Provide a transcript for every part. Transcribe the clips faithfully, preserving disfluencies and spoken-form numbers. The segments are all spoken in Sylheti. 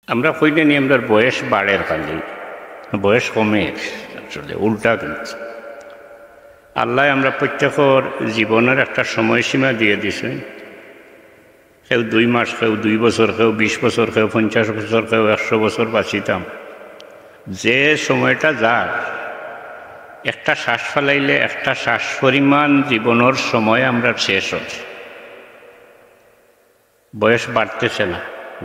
আমরা কইলে নি আমরার বয়স বাড়ের খালি, বয়স কমের। আসলে উল্টা কিন্তু। আল্লায় আমরা প্রত্যেকর জীবনের একটা সময়সীমা দিয়া দিছইন। কেউ দুই মাস, কেউ দুই বছর, কেউ বিশ বছর, কেউ পঞ্চাশ বছর, কেউ একশো বছর বাঁচিতাম। যে সময়টা যার, একটা শ্বাস ফালাইলে একটা শ্বাস পরিমাণ জীবনের সময় আমরার শেষ অয়। বয়স বাড়তেছে না,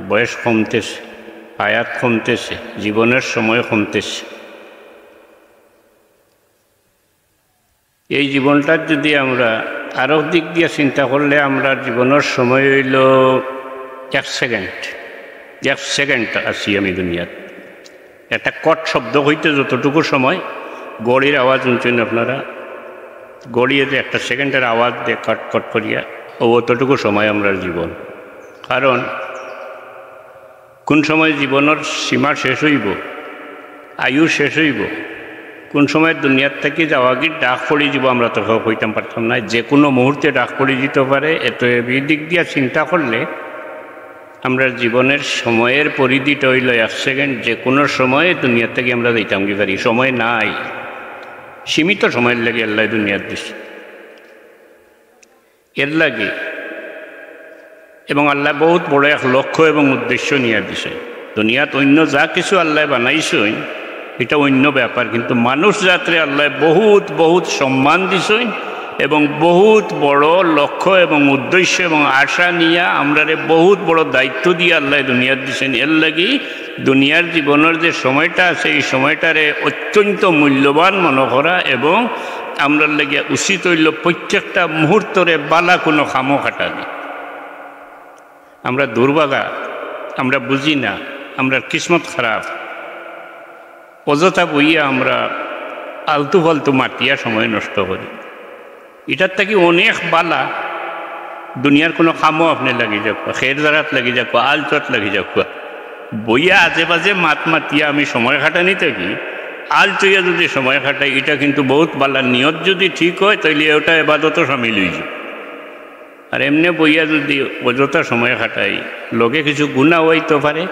বয়স কমতেছে, হায়াত কমতেছে, জীবনের সময় কমতেছে। এই জীবনটার যদি আমরা আরো দিক দিয়া চিন্তা করলে, আমরার জীবনের সময় অইলো এক সেকেন্ড। এক সেকেন্ড আছি আমি দুনিয়াত। একটা কট শব্দ কইতে যতটুকু সময়, ঘড়ির আওয়াজ হুনছইন আপনারা, ঘড়িয়ে যে একটা সেকেন্ডের আওয়াজ দেয় কট কট করিয়া, ও অতটুকু সময় আমরার জীবন। কারণ কোন সময় জীবনের সীমা শেষ অইবো, আয়ু শেষ অইবো, কোন সময় দুনিয়ার থাকি যাওয়াগির ডাক পড়ি যিবো, আমরা তো কেউ কইতাম পারতাম না। যে কোনো মুহূর্তে ডাক পড়ি যিতো পারে। এত এই দিক দিয়া চিন্তা করলে আমরার জীবনের সময়ের পরিধিটা অইলো এক সেকেন্ড। যে কোনো সময় দুনিয়ার থাকি আমরা যাইতামগি পারি, সময় নাই, সীমিত সময়র লাগি আল্লায় দুনিয়াত দিছে। এর লাগি এবং আল্লায় বহুত বড় এক লক্ষ্য এবং উদ্দেশ্য নিয়া দিছইন। দুনিয়াত অইন্য যা কিছু আল্লায় বানাইছইন, ইটা অইন্য ব্যাপার, কিন্তু মানুষ জাতরে আল্লায় বহুত, বহুত সম্মান দিছইন এবং বহুত বড় লক্ষ্য এবং উদ্দেশ্য এবং আশা নিয়া আমরারে বহুত বড় দায়িত্ব দিয়া আল্লায় দুনিয়াত দিছইন। এর লাগি দুনিয়ার জীবনের যে সময়টা আছে, এই সময়টারে অত্যন্ত মূল্যবান মনো করা এবং আমরার লাগিয়া উচিত অইলো প্রত্যেকটা মুহূর্তরে বালা কোনো কামো খাটানি। আমরা দুর্ভাগা, আমরা বুঝি না, আমরার কিসমত খারাপ, অযথা বইয়া আমরা আলতু ফালতু মাতিয়া সময় নষ্ট করি। ইটার থাকি অনেক বালা দুনিয়ার কোনো কামো আপনে লাগি যাউক্কা, খের জারাত লাগি যাউক্কা, আলচত লাগি যাউক্কা। বইয়া আজে বাজে মাত মাতিয়া আমি সময় খাটানি থাকি, আলচইয়া যদি সময় খাটাই, ইটা কিন্তু বহুত বালা। নিয়ত যদি ঠিক অয়, তাইলে ওটা এবাদতও সামিল অইযায়। আর এমনে বইয়া যদি অযথা সময় খাটাই, লগে কিছু গুনাহ অইতো পারে।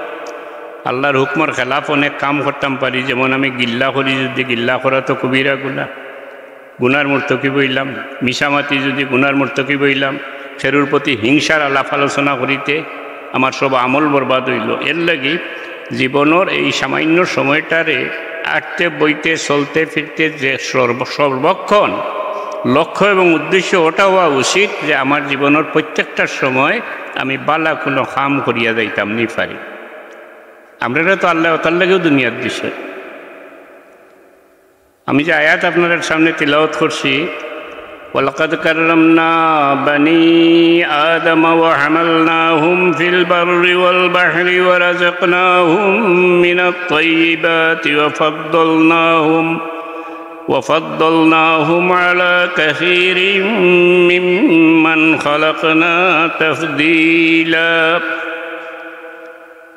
আল্লার হুকুমর খেলাফ অনেক কাম করতাম পারি, যেমন আমি গিল্লা করি, যদি গিল্লা করা তো কবিরা গুনাহ, গুনার মুর্তকিব অইলাম। মিছা মাতি যদি গুনার মুর্তকিব অইলাম, খেরুর প্রতি হিংসার আলাপ আলোচনা করিতে আমার সব আমল বরবাদ অইলো। এর লাগি জীবনর এই সামান্য সময়টারে আটতে বইতে, চলতে ফিরতে যে সর্ব-, সর্বক্ষণ লক্ষ্য এবং উদ্দেশ্য ওটা হওয়া উচিত যে আমার জীবনর প্রত্যেকটা সময় আমি বালা কোনো কাম করিয়া যাইতাম নি পারি। আমরারে তো আল্লায় ওটার লাগিও দুনিয়াত দিছে। আমি যে আয়াত আপনারার সামনে তিলাওয়াত করছি, "ওয়ালাকাদ কাররামনা বানি আদম ওয়া হামালনাহুম ফিল বাররি ওয়াল বাহরি ওয়া রাযাকনাহুম মিনাত তাইয়িবাতি ওয়া ফাদ্দালনাহুম, ওয়া ফাদ্দালনাহুম আলা কাসীরিম মিম্মান খালাকনা তাফদীলা।"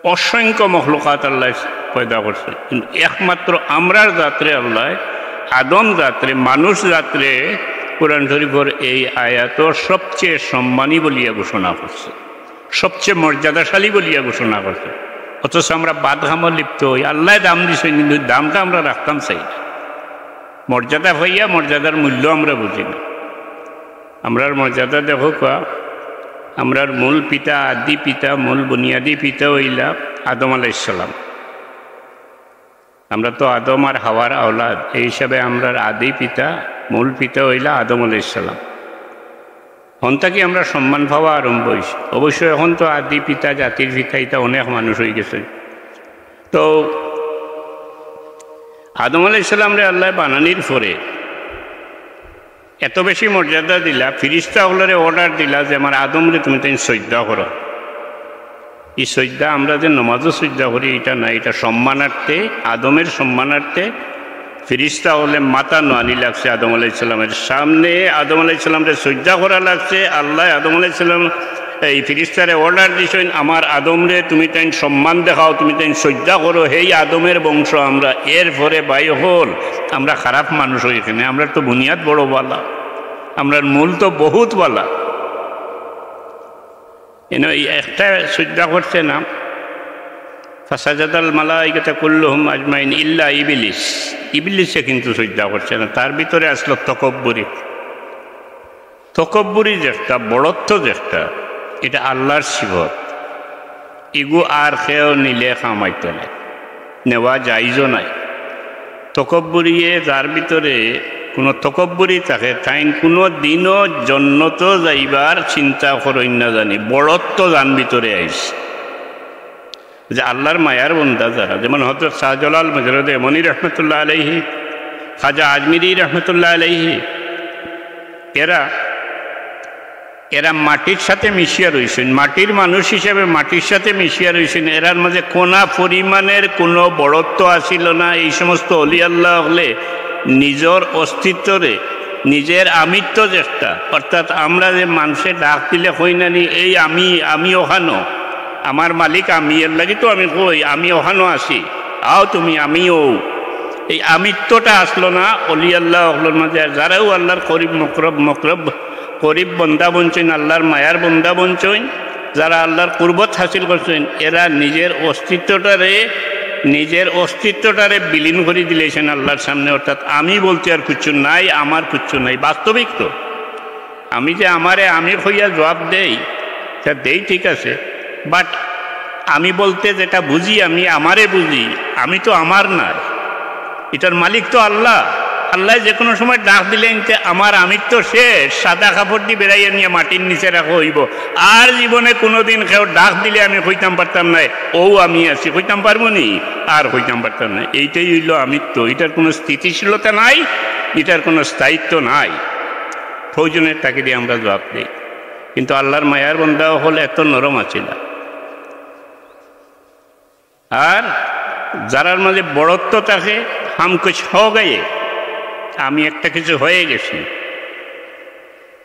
অসংখ্য মখলুকাত আল্লায় পয়দা করছে, কিন্তু একমাত্র আমরার জাতরে আল্লায়, আদম জাতরে, মানুষ জাতরে কোরআন শরীফর এই আয়াতর সবচেয়ে সম্মানী বলিয়া ঘোষণা করছে, সবচেয়ে মর্যাদাশালী বলিয়া ঘোষণা করছে। অথচ আমরা বাদ কামো লিপ্ত অই, আল্লায় দাম দিছইন, কিন্তু দামটা আমরা রাখতাম চাই না, মর্যাদা পাইয়া মর্যাদার মূল্য আমরা বুঝি না। আমরার মর্যাদা দেখউক্কা, আমরার মূল পিতা, আদি পিতা, মূল বুনিয়াদি পিতা অইলা আদম আলাইহিস সালাম। আমরা তো আদম আর হাওয়ার আওলাদ, এই হিসাবে আমরার আদি পিতা, মূল পিতা অইলা আদম আলাইহিস সালাম। হন থাকি আমরার সম্মান পাওয়া আরম্ভ অইছে। অবশ্য এখন তো আদি পিতা, জাতির পিতা, ইতা অনেক মানুষ অইগেছে। তো আদম আলাইহিস সালামরে আল্লায় বানানির পরে এত বেশি মর্যাদা দিলা, ফিরিস্তা অকলরে order দিলা যে আমার আদমরে তুমি তাইন সইজদা করো। ই সইজদা আমরা যে নমাজো সইজদা করি, ইটা না, ইটা সম্মানার্থে, আদমের সম্মানার্থে ফিরিস্তা অকলে মাথা নোয়ানি লাগছে আদম আলাইহিস সালামের সামনে, আদম আলাইহিস সালামরে সইজদা করা লাগছে। আল্লায় আদম আলাইহিস সালাম এই ফিরিস্তারে order দিছইন, "আমার আদমরে তুমি তাইন সম্মান দেখাও, তুমি তাইন সইজদা করো, হেই আদমের বংশ আমরা।" এরপরে ভাই অকল, আমরা খারাপ মানুষ অই কেনে, আমরার তো বুনিয়াদ বড় বালা, আমরার মূল তো বহুত বালা। এনে এই একটা সইজদা করছে না, ফাসাজাদাল মালাইকাতা কুল্লুহুম আজমাইন ইল্লা ইবলিস। ইবলিসে কিন্তু সইজদা করছে না, তার ভিতরে আসলো তকব্বুরি। তকব্বুরি যেটা, বড়ত্ব যেটা, এটা আল্লাহর সিফত। ইগু আর কেউ নিলে কামাইতো নাই, নেওয়া জাইজও নাই। তকব্বুরিয়ে যার ভিতরে কোনো তকব্বুরি থাকে, তাইন কোনো দিনও জন্নতো যাইবার চিন্তা করইন না জানি, বড়ত্ব যান ভিতরে আইছে। যে আল্লাহর মায়ার বন্দা যারা, যেমন হযরত শাহজালাল মজরুদে মনি রহমতুল্লাহ আলাইহি, খাজা আজমিরি রহমতুল্লাহ আলাইহি, এরা, এরা মাটির সাথে মিশিয়া রইছইন, মাটির মানুষ হিসাবে মাটির সাথে মিশিয়া রইছইন। এরার মাঝে কোনা পরিমাণের কোনো বড়ত্ব আসিল না। এই সমস্ত অলি আল্লাহ হকলে নিজর অস্তিত্বরে, নিজের আমিত্ব যেটা, অর্থাৎ আমরা যে মানষে ডাক দিলে কই না নি, "এই আমি, আমি ওখানো, আমার মালিক আমি, এর লাগি তো আমি কই, আমি ওখানো আছি, আও তুমি, আমি অউ।" এই আমিত্বটা আসলো না অলি আল্লাহ হকলর মাঝে। আর যারাও আল্লাহর করিব মকরব, মকরব, করিব বন্দা বনছইন, আল্লাহর মায়ার বন্দা বনছইন, যারা আল্লাহর কুরবত হাসিল করছইন, এরা নিজের অস্তিত্বটারে, নিজের অস্তিত্বটারে বিলীন করি দিলাইছইন আল্লাহর সামনে। অর্থাৎ আমি বলতে আর কিচ্ছু নাই, আমার কিচ্ছু নাই। বাস্তবিক তো আমি যে আমারে আমি কইয়া জবাব দেই, তা দেই ঠিক আছে, but আমি বলতে যেটা বুঝি, আমি আমারে বুঝি, আমি তো আমার নায়, এটার মালিক তো আল্লাহ। আল্লাহ যে কোনো সময় ডাক দিলে নিতে আমার আমিত্ব শেষ, সাদা কাপড় দি বেড়াইয়া নিয়া মাটির নিচে রাখা অইবো। আর জীবনে কোনোদিন কেউ ডাক দিলে আমি কইতাম পারতাম নায়, "অউ আমি আছি", কইতাম পারমু নি? আর কইতাম পারতাম নায়। এইটাই অইলো আমিত্ব, এটার কোনো স্থিতিশীলতা নাই, এটার কোনো স্থায়িত্ব নাই। প্রয়োজনের তাগিদে আমরা জবাব দেই, কিন্তু আল্লাহর মায়ার বন্দা হকল এত নরম আছে না। আর যারার মাঝে বড়ত্ব থাকে, "হাম কুছ হো গয়ে", আমি একটা কিছু হয়ে গেছি।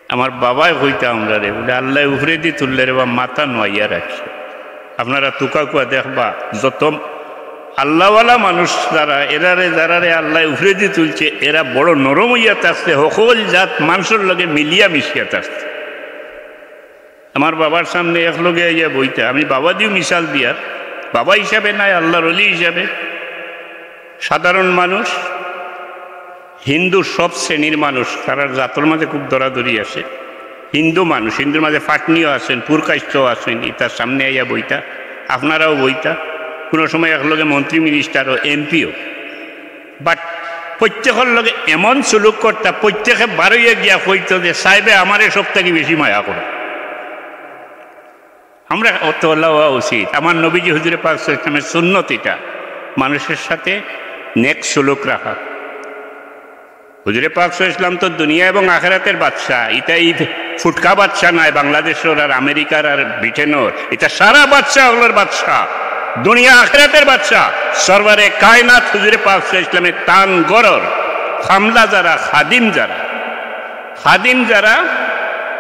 আমার বাবায় কইতা আমরারে, বলে, "আল্লাহ উপরেদি তুললে রে বা, মাথা নোয়াইয়া রাখি।" আপনারা তুকা কুয়া দেখবা, যত আল্লাহওয়ালা মানুষ যারা, এরারে, যারারে আল্লাহ উপরেদি তুলছে, এরা বড় নরম অইয়া থাকছে, হকল জাত মানষর লগে মিলিয়া মিশিয়া থাকছে। আমার বাবার সামনে একলগে আইয়া বইতা, আমি বাবা দিও মিসাল দিয়ার, বাবা হিসাবে নায়, আল্লাহর অলি হিসাবে। সাধারণ মানুষ, হিন্দুর সব শ্রেণীর মানুষ, তারার জাতর মাঝে খুব দরাদরি আছে। হিন্দু মানুষ, হিন্দুর মাঝে ফাটনিও আছেন, পুরকাইস্টও আছেন, ইতার সামনে আইয়া বইতা, আপনারাও বইতা, কোনো সময় একলগে মন্ত্রী মিনিস্টারও, এমপিও। But প্রত্যেকর লগে এমন সুলুক করতা, প্রত্যেকে বারইয়া গিয়া কইতো যে, "সাহেবে আমারে সব থাকি বেশি মায়া করে।" আমরা অত অলা অওয়া উচিত। আমার নবীজি হুজুরে পাক সাল্লাল্লাহু আলাইহি ওয়াসাল্লামের সুন্নত এটা, মানুষের সাথে নেক সুলুক রাখা। হুজুরে পাক সাল্লাল্লাহু আলাইহি ওয়াসাল্লাম তো দুনিয়া এবং আখেরাতের বাদশা, ইটা এই ফুটকা বাদশা নায়, বাংলাদেশর আর আমেরিকার আর ব্রিটেনর, ইটা সারা বাদশা অকলর বাদশা, দুনিয়া আখেরাতের বাদশা। সরওয়ারে কায়নাত হুজুরে পাক সাল্লাল্লাহু আলাইহি ওয়াসাল্লামে তান ঘরর কামলা যারা, খাদিম যারা, খাদিম যারা,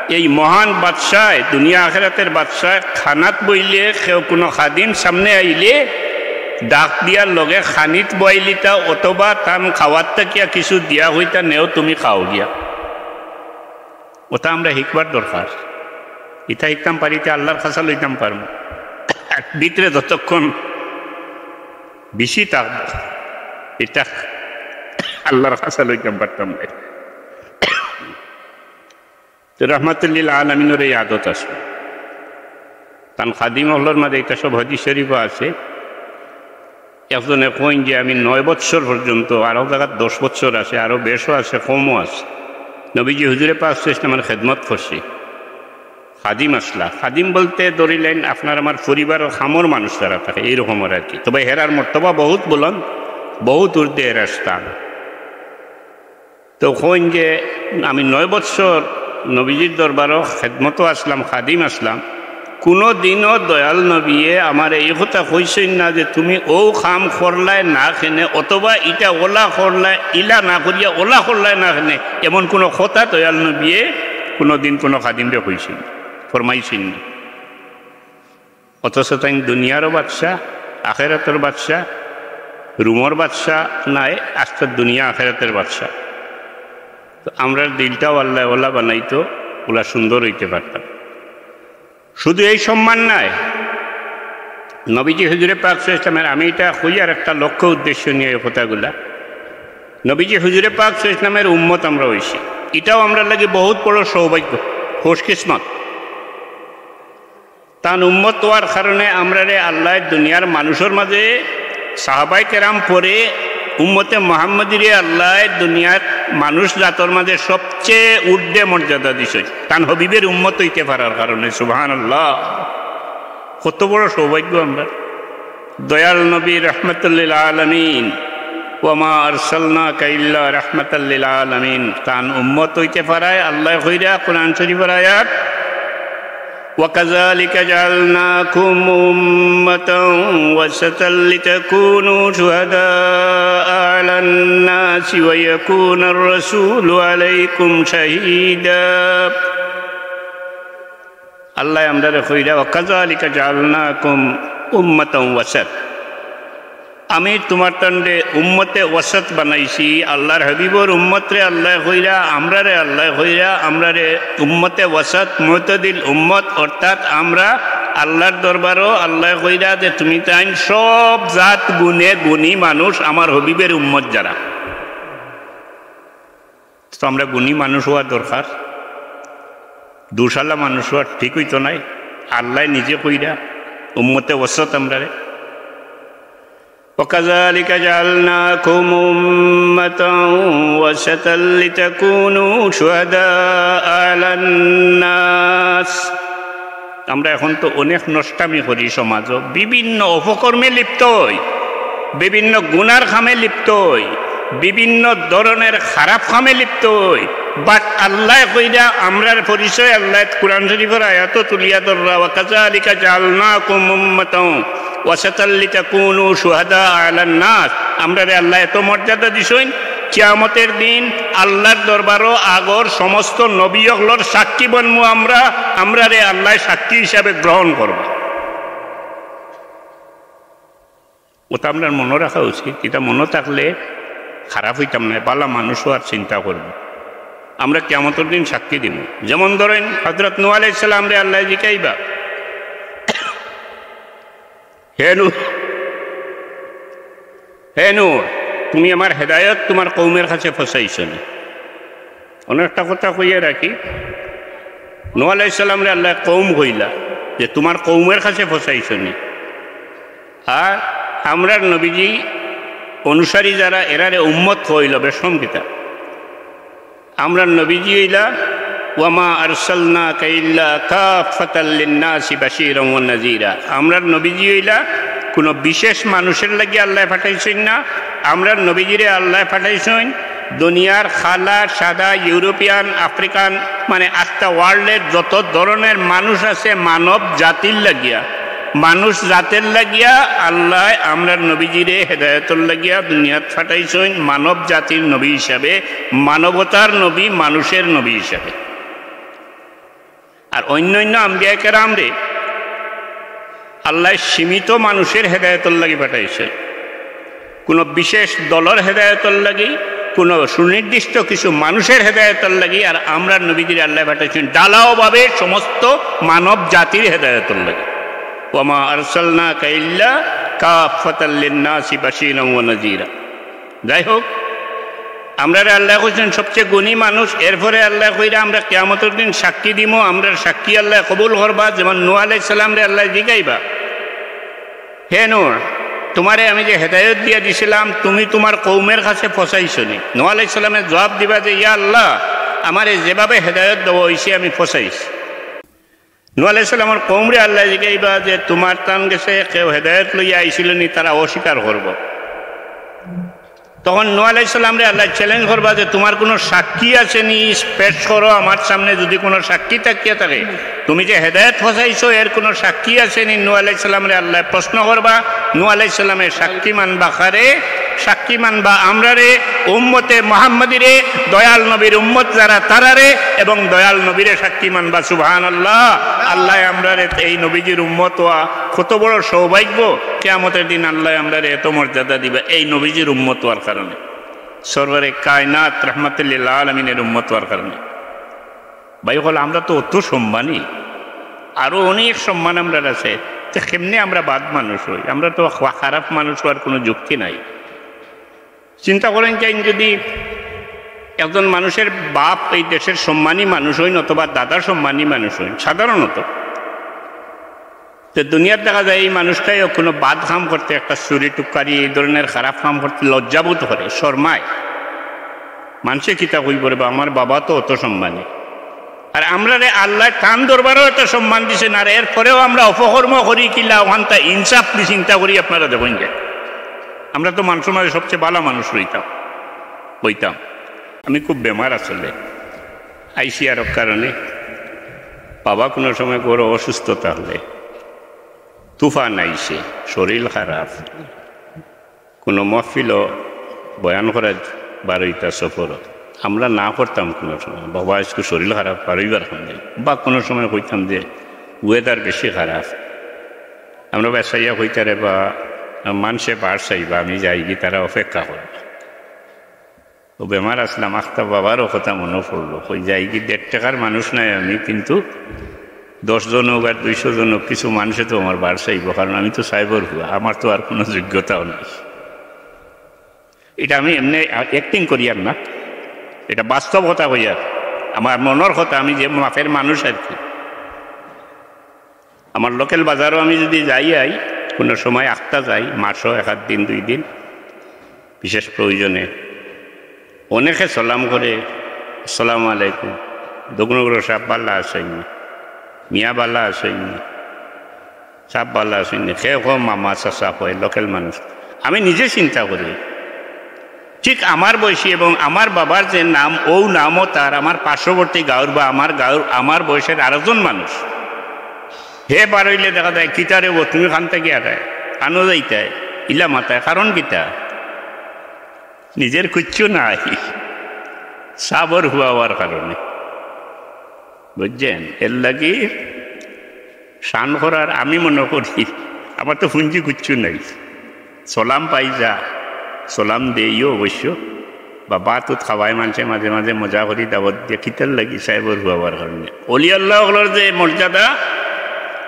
এই মহান বাদশায়, দুনিয়া আখেরাতের বাদশায় খানাত বইলে কেউ কোনো খাদিম সামনে আইলে ডাক দিয়া লগে খানিত বওয়াইলিতা অথবা তান খাওয়াত থাকিয়া কিছু দিয়া কইতা, "নেও তুমি খাও গিয়া।" ওটা আমরা হিকবার দরকার। ইটা হিকতাম পারিতে আল্লাহর খাসা লইতাম পারমু। আর ভিতরে যতক্ষণ বেশি থাকবো, ইটা আল্লাহর খাসা লইতাম পারতাম না। তো রহমাতুল্লিল আলামিনর এই আদত আছে। তান খাদিম অকলর মাঝে ইটা সব হাদিস শরীফও আছে। একজনে কইন যে, "আমি নয় বৎসর পর্যন্ত, আরো জাগাত দশ বৎসর আছে, আরো বেশও আছে, কমও আছে, নবীজি হুজুরে পাক সাল্লাল্লাহু আলাইহি ওয়াসাল্লামের খেদমত করছি, খাদিম আসলা।" খাদিম বলতে ধরিলেন আপনার আমার পরিবারর কামর মানুষ যারা থাকে, এইরকম আর কি। তবে হেরার মর্তবা বহুত বুলন্দ, বহুত ঊর্ধ্বে হেরার স্থান। তো কইন যে, "আমি নয় বৎসর নবীজির দরবারো খেদমতো আসলাম, খাদিম আসলাম, কোনো দিনও দয়াল নবীয়ে আমারে এই কথা কইছইন না যে তুমি অউ কাম করলায় না কেনে, অথবা ইটা অলা করলায়, ইলা না করিয়া অলা করলায় না কেনে।" এমন কোনো কথা দয়াল নবীয়ে কোনো দিন কোনো খাদিমরে কইছইন না, ফরমাইছইন না। অথচ তাইন দুনিয়ারও বাদশা, আখেরাতর বাদশা, রুমর বাদশা নায়, আস্তা দুনিয়া আখেরাতের বাদশা। তো আমরার দিলটাও আল্লায় অলা বানাইতো, অলা সুন্দর অইতে পারতাম। শুধু এই সম্মান নায়, নবীজি হুজুরে পাক সাল্লাল্লাহু আলাইহি ওয়াসাল্লামের, আমি ইটা কইয়ার একটা লক্ষ্য উদ্দেশ্য নিয়া এই কথাগুলা। নবীজি হুজুরে পাক সাল্লাল্লাহু আলাইহি ওয়াসাল্লামের উম্মত আমরা অইছি, ইটাও আমরার লাগি বহুত বড় সৌভাগ্য, খুশকিসমত। তান উম্মত অওয়ার কারণে আমরারে আল্লায় দুনিয়ার মানুষর মাঝে, সাহাবায়ে কেরাম পরে, উম্মতে মুহাম্মদীরে আল্লায় দুনিয়ার মানুষ জাতর মাঝে সবচেয়ে ঊর্ধ্বে মর্যাদা দিছইন, তান হাবিবের উম্মত অইতে পারার কারণে। সুবহানাল্লাহ, কত বড় সৌভাগ্য আমরার। দয়াল নবী রহমাতুল্লিল আলামিন, "ওয়া মা আরসালনাকা ইল্লা রাহমাতাল লিল আলামিন।" তান উম্মত অইতে পারায় আল্লায় কইরা কোরআন শরীফর আয়াত, "ওয়া কাযালিকা জাআলনাকুম উম্মাতাও ওয়াসাতাল লিতাকুনু শুহাদাআ আলান নাসি ওয়া ইয়াকুনার রাসূলু আলাইকুম শাহীদা।" আল্লায় আমরারে কইরা, "ওয়া কাযালিকা জাআলনাকুম উম্মাতাও ওয়াসাত।" আমি তুমার তানরে উম্মতে ওয়াসাত বানাইছি। আল্লার হাবিবর উম্মতরে আল্লায় কইরা, আমরারে আল্লায় কইরা, আমরারে উম্মতে ওয়াসাত, মুতাদিল উম্মত, অর্থাৎ আমরা আল্লার দরবারও আল্লায় কইরা যে তুমি তাইন সব জাত গুণে গুণী মানুষ, আমার হাবিবের উম্মত যারা। তো আমরা গুণী মানুষ অওয়া দরকার, দোষআলা মানুষ অওয়া ঠিক অইতো নায়। আল্লায় নিজে কইরা উম্মতে ওয়াসাত আমরারে। "ওয়া কাযালিকা জাআলনাকুম উম্মাতাও ওয়াসাতাল লিতাকুনু শুহাদাআ আলান নাস।" আমরা এখন তো অনেক নষ্টামি করি সমাজো, বিভিন্ন অপকর্মে লিপ্ত অই, বিভিন্ন গুনার কামে লিপ্ত অই, বিভিন্ন ধরনের খারাপ কামে লিপ্ত অই। But আল্লায় কইরা আমরার পরিচয়, আল্লায় কোরআন শরীফর আয়াতো তুলিয়া ধররা, "ওয়া কাযালিকা জাআলনাকুম উম্মাতাও ওয়াসাতাল লিতাকুনু শুহাদাআ আলান নাস।" আমরারে আল্লায় এত মর্যাদা দিছইন, কিয়ামতের দিন আল্লার দরবারও আগর সমস্ত নবী অকলর সাক্ষী বনমু আমরা, আমরারে আল্লায় সাক্ষী হিসাবে গ্রহণ করবা। ওটা আমরার মনো রাখা উচিত। ইটা মনো থাকলে খারাপ অইতাম নায়, বালা মানুষ অওয়ার চিন্তা করবো। আমরা কিয়ামতর দিন সাক্ষী দিমু। যেমন ধরেন, হযরত নূহ আলাইহিস সালামরে আল্লায় জিকাইবা, "হে নূহ, হে নূহ, তুমি আমার হেদায়ত তুমার কওমের কাছে পৌঁছাইছো নি?" অনেকটা কথা কইয়া রাখি, নূহ আলাইহিস সালামরে আল্লায় কওম কইলা যে, "তুমার কওমের কাছে পৌঁছাইছো নি?" আর আমরার নবীজি অনুসারী যারা, এরারে উম্মত কইল, বেশম কিতা? আমরার নবীজি অইলা, "ওয়া মা আরসালনাকা ইল্লা কাফফাতাল লিন্নাসি বাশীরাও ওয়া নাযীরা।" আমরার নবীজি অইলা কুনু বিশেষ মানুষের লাগি আল্লায় পাঠাইছইন না, আমরার নবীজিরে আল্লায় পাঠাইছইন দুনিয়ার কালা, সাদা, ইউরোপিয়ান, আফ্রিকান, মানে আস্তা ওয়ার্ল্ডের যত ধরনের মানুষ আছে, মানব জাতির লাগিয়া, মানুষ জাতের লাগিয়া আল্লায় আমরার নবীজিরে হেদায়তর লাগিয়া দুনিয়াত পাঠাইছইন, মানব জাতির নবী হিসাবে, মানবতার নবী, মানুষের নবী হিসাবে। আর অইন্য অইন্য আম্বিয়া কেরামরে আল্লায় সীমিত মানুষের হেদায়তর লাগি পাঠাইছইন, কুনু বিশেষ দলর হেদায়তর লাগি, কুনু সুনির্দিষ্ট কিছু মানুষের হেদায়তর লাগি। আর আমরার নবীজিরে আল্লায় পাঠাইছইন ঢালাওভাবে সমস্ত মানব জাতির হেদায়তর লাগি। "ওয়া মা আরসালনাকা ইল্লা কাফফাতাল লিন্নাসি বাশীরাও ওয়া নাযীরা।" যাই হোক, আমরারে আল্লায় কইছইন সবচেয়ে গুণী মানুষ, এরপরে আল্লায় কইরা আমরা কিয়ামতর দিন সাক্ষী দিমু, আমরার সাক্ষী আল্লায় কবুল করবা। যেমন নূহ আলাইহিস সালামরে আল্লায় জিকাইবা, "হে নূহ, তুমারে আমি যে হেদায়ত দিয়া দিছিলাম, তুমি তুমার কওমের কাছে পৌঁছাইছো নি?" নূহ আলাইহিস সালামে জবাব দিবা যে, "ইয়া আল্লাহ, আমারে যেভাবে হেদায়ত দেওয়া অইছে আমি পৌঁছাইছি।" নূহ আলাইহিস সালামর কওমরে আল্লায় জিকাইবা যে, "তুমার তান গেছে কেউ হেদায়ত লইয়া আইছিল নি?" তারা অস্বীকার করবো। তখন নূহ আলাইহিস সালামরে আল্লায় challenge করবা যে, "তুমার কুনু সাক্ষী আছে নি? পেশ করো আমার সামনে, যুদি কুনু সাক্ষী থাকিয়া থাকে, তুমি যে হেদায়ত পৌঁছাইছো, এর কুনু সাক্ষী আছে নি?" নূহ আলাইহিস সালামরে আল্লায় প্রশ্ন করবা। নূহ আলাইহিস সালামে সাক্ষী মানবা কারে? সাক্ষী মানবা আমরারে, উম্মতে মুহাম্মদীরে, দয়াল নবীর উম্মত যারা তারারে, এবং দয়াল নবীরে সাক্ষী মানবা। সুবহানাল্লাহ। আল্লায় আমরারে এই নবীজির উম্মত অওয়া কত বড় সৌভাগ্য। কিয়ামতের দিন আল্লায় আমরারে এত মর্যাদা দিবা এই নবীজির উম্মত অওয়ার কারণে, সরওয়ারে কায়নাত রহমাতুল্লিল আলামিনের উম্মত অওয়ার কারণে। ভাই অকল, আমরা তো অত সম্মানী, আরো অনেক সম্মান আমরার আছে। তো কেমনে আমরা বাদ মানুষ হই? আমরা তো খা-, খারাপ মানুষ হওয়ার কোনো যুক্তি নাই। চিন্তা করেন, চাইন যদি একজন মানুষের বাপ এই দেশের সম্মানী মানুষ হইন অথবা দাদা সম্মানী মানুষ হইন, সাধারণত তো দুনিয়ার দেখা যায় এই মানুষটাইও কোনো বাদ কাম করতে, একটা চুরি টুকারি, এই ধরনের খারাপ কাম করতে লজ্জাবোধ করে, শরমায়। মানষে কিতা কইব রে বা, আমার বাবা তো অত সম্মানী। আর আমরারে আল্লায় তান দরবারও এত সম্মান দিছেন, আর এরপরেও আমরা অপকর্ম করি কিলা, ওখানটা ইনসাফ দি চিন্তা করি আপনারা দেখইন যে। আমরা তো মানষর মাঝে সবচেয়ে ভালা মানুষ রইতাম, হইতাম। আমি খুব বেমার আসলে, আইছি আরক কারণে। বাবা কোনো সময় বড় অসুস্থ থাকলে, তুফান আইছে, শরীর খারাপ, কোনো মহফিলও বয়ান করা বারইতা সফর, আমরা না করতাম কোনো সময়, "বাবা, আজকে শরীর খারাপ, বারইবার কাম নাই।" বা কোনো সময় কইতাম যে, "Weather বেশি খারাপ।" আমরা বাসাইয়া কইতারে বা মানষে বার চাইবা, আমি যাইগি, তারা অপেক্ষা করবা। ও বেমার আসলাম, আখতা বাবারও কথা মনে পড়লো, কই যাইগি, দেড় টেকার মানুষ নাই আমি, কিন্তু দশ জন হোক আর দুইশো জন হোক, কিছু মানষে তো আমার বার চাইব, কারণ আমি তো সাহেবর পুয়া, আমার তো আর কোনো যোগ্যতাও নাই। এটা আমি এমনি acting করিয়ার না, এটা বাস্তব কথা কইয়ার, আমার মনর কথা, আমি যে মাপের মানুষ আর কি। আমার লোকাল বাজারও আমি যদি যাই আই, কোনো সময় আখতা যাই, মাসও এক আধ দিন, দুই দিন, বিশেষ প্রয়োজনে, অনেকে সালাম করে, "আসসালামু আলাইকুম।" দোকানগুলো সাহেব ভালা আছইন নি? মিয়া ভালা আছইন নি? সাহেব ভালা আছইন নি? কেউ কেউ মামা, চাচা কয়, লোকাল মানুষ। আমি নিজে চিন্তা করি, ঠিক আমার বয়সী এবং আমার বাবার যে নাম, ও নামও তার, আমার পার্শ্ববর্তী গাঁওর বা আমার গাঁওর, আমার বয়সের আরেকজন মানুষ, হে বারইলে দেখা যায়, "কিতারে ও, তুমি খান থাকি আটায়, আনো যাইতায়, ইলা মাতায়, কারণ কিতা?" নিজের কিচ্ছু নাই, সাবর হুয়া হওয়ার কারণে, বুঝছেন? এর লাগি শান করার আমি মনে করি, আমার তো পুঞ্জি কিচ্ছু নাই। সালাম পাই যা, সালাম দেইও অবশ্য, বা ভাত উত খাওয়ায় মানষে মাঝে মাঝে মজা করি দাওয়াত দিয়া, কিতার লাগি? সাহেবর হুয়া হওয়ার কারণে। অলি আল্লাহ অকলর যে মর্যাদা,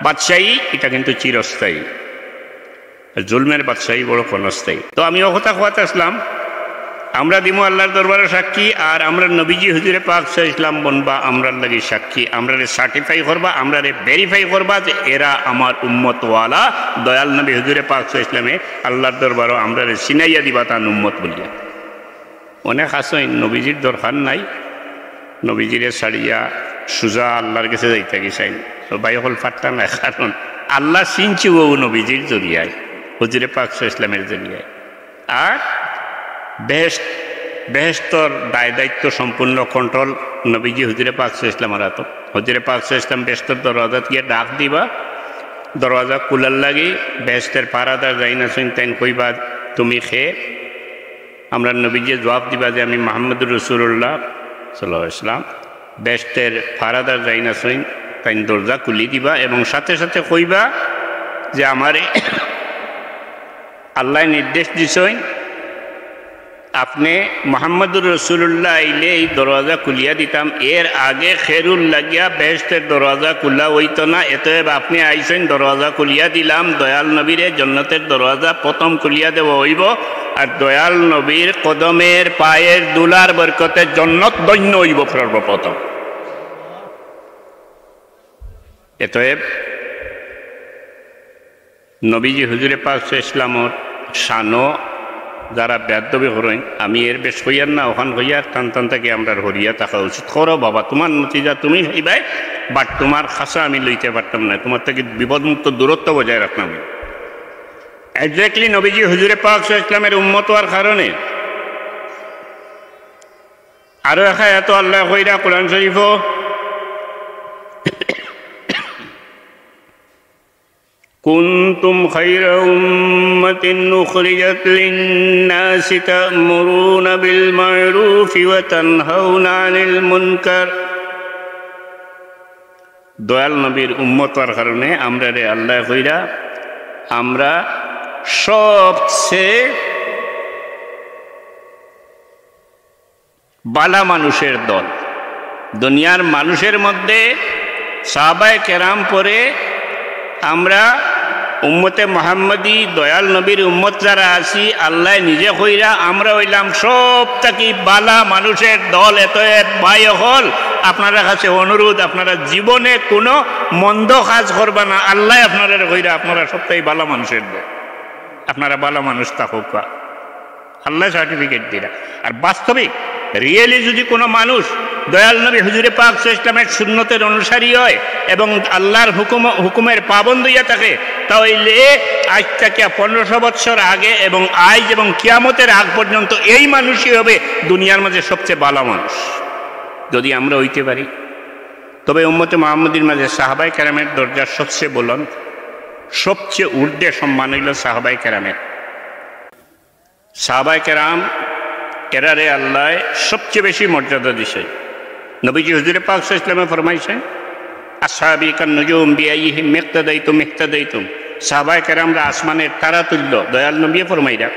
বাদশাহী, এটা কিন্তু চিরস্থায়ী। আর জুলমের বাদশাহী বড় ক্ষণস্থায়ী। তো আমি ও কথা কওয়াত আসলাম, আমরা দিমু আল্লাহর দরবারো সাক্ষী, আর আমরা নবীজি হুজুরে পাক সাল্লাল্লাহু আলাইহি ওয়াসাল্লাম বনবা আমরার লাগি সাক্ষী, আমরারে certify করবা, আমরারে verify করবা যে এরা আমার উম্মতওয়ালা, দয়াল নবী হুজুরে পাক সাল্লাল্লাহু আলাইহি ওয়াসাল্লামে আল্লাহর দরবারো আমরারে চিনাইয়া দিবা তান উম্মত বলিয়া। অনেক আছইন নবীজির দরকার নাই, নবীজিরে ছাড়িয়া সুজা আল্লাহর গেছে যাইতা গেছইন। তো ভাই অকল পারতা না, কারণ আল্লাহ চিনছে ও নবীজির জরিয়ায়, হুজুরে পাক সাল্লাল্লাহু আলাইহি ওয়াসাল্লামের জরিয়ায়। আর বেহেশত, বেহেশতর দায় দায়িত্ব সম্পূর্ণ control নবীজি হুজুরে পাক সাল্লাল্লাহু আলাইহি ওয়াসাল্লামর আতো। হুজুরে পাক সাল্লাল্লাহু আলাইহি ওয়াসাল্লাম বেহেশতর দরওয়াজাত গিয়া ডাক দিবা, দরওয়াজা খুলার লাগি বেহেশতের পাহারাদার যাইন আছইন, তাইন কইবা, "তুমি খে?" আমরার নবীজিয়ে জবাব দিবা যে, "আমি মুহাম্মদুর রাসূলুল্লাহ সাল্লাল্লাহু আলাইহি ওয়াসাল্লাম।" বেহেশতের পাহারাদার যাইন আছইন, তাইন দরজা খুলি দিবা এবং সাথে সাথে কইবা যে, "আমারে আল্লায় নির্দেশ দিছইন, আপনে মুহাম্মদুর রাসূলুল্লাহ আইলে এই দরওয়াজা খুলিয়া দিতাম, এর আগে খেরুর লাগিয়া বেহেশতের দরওয়াজা খুলা অইতো না, অতএব আপনে আইছইন, দরওয়াজা খুলিয়া দিলাম, দয়াল নবীরে জন্নতের দরওয়াজা প্রথম খুলিয়া দেওয়া অইবো।" আর দয়াল নবীর কদমের পায়ের ধুলার বরকতে জন্নত ধন্য অইবো সর্বপ্রথম। অতএব নবীজি হুজুরে পাক সাল্লাল্লাহু আলাইহি ওয়াসাল্লামর শানো যারা বেয়াদবি করইন, আমি এর বেশ কইয়ার না, অখান কইয়ার, তান তান থাকি আমরার হরিয়া থাকা উচিত। করো বাবা, তুমার নতিজা তুমি পাইবায়, but তুমার খাসা আমি লইতে পারতাম না, তুমার থাকি বিপদমুক্ত দূরত্ব বজায় রাখলাম। Exactly নবীজি হুজুরে পাক সাল্লাল্লাহু আলাইহি ওয়াসাল্লামের উম্মত হওয়ার কারণে আরো এক আয়াত আল্লায় কইরা কোরআন শরীফো, "কুনতুম খায়রা উম্মাতিন উখরিজাত লিন-নাসি তা'মুরুনা বিল মা'রুফি ওয়া তানহাউনা আনিল মুনকার।" দয়াল নবীর উম্মত হওয়ার কারণে আমরারে আল্লায় কইরা, আমরা সবচেয়ে বালা মানুষের দল। দুনিয়ার মানুষের মধ্যে সাহাবায়ে কেরাম পরে আমরা উম্মতে মোহাম্মদী, দয়াল নবীর উম্মত যারা আছি, আল্লায় নিজে কইরা, আমরা অইলাম সব থাকি বালা মানুষের দল। এত এত ভাই অকল, আপনারার কাছে অনুরোধ, আপনারা জীবনে কোনো মন্দ কাজ করবা না। আল্লায় আপনারারে কইরা, আপনারা সব থাকি বালা মানুষের দল, আপনারা বালা মানুষ থাকউক্কা। আল্লায় সার্টিফিকেট দিরা। আর বাস্তবিক, রিয়েলি যদি কোনো মানুষ দয়াল নবী হুজুরে পাক সাল্লাল্লাহু আলাইহি ওয়াসাল্লামের সুন্নতের অনুসারী হয় এবং আল্লাহর হুকুম, হুকুমের পাবন্দ হইয়া থাকে, তাহলে আজ থেকে পনেরোশো বৎসর আগে এবং আজ এবং কিয়ামতের আগ পর্যন্ত এই মানুষই হবে দুনিয়ার মাঝে সবচেয়ে ভালো মানুষ, যদি আমরা হইতে পারি। তবে উম্মতে মোহাম্মদীর মাঝে সাহাবায়ে কেরামের দরজা সবচেয়ে বুলন্দ, সবচেয়ে ঊর্ধ্বে সম্মান হইল সাহাবায়ে কেরামের। সাহাবায়ে কেরাম, এরারে আল্লায় সবচেয়ে বেশি মর্যাদা দিছে। নবীজি হুজুরে পাক সাল্লাল্লাহু আলাইহি ওয়াসাল্লামে ফরমাইছেন, "আসহাবি কান নুজুম বিআইয়িহিম ইক্তাদাইতুম ইহতাদাইতুম।" সাহাবায়ে কেরামরা আসমানের তারা তুল্য। দয়াল নবী ফরমাইরা,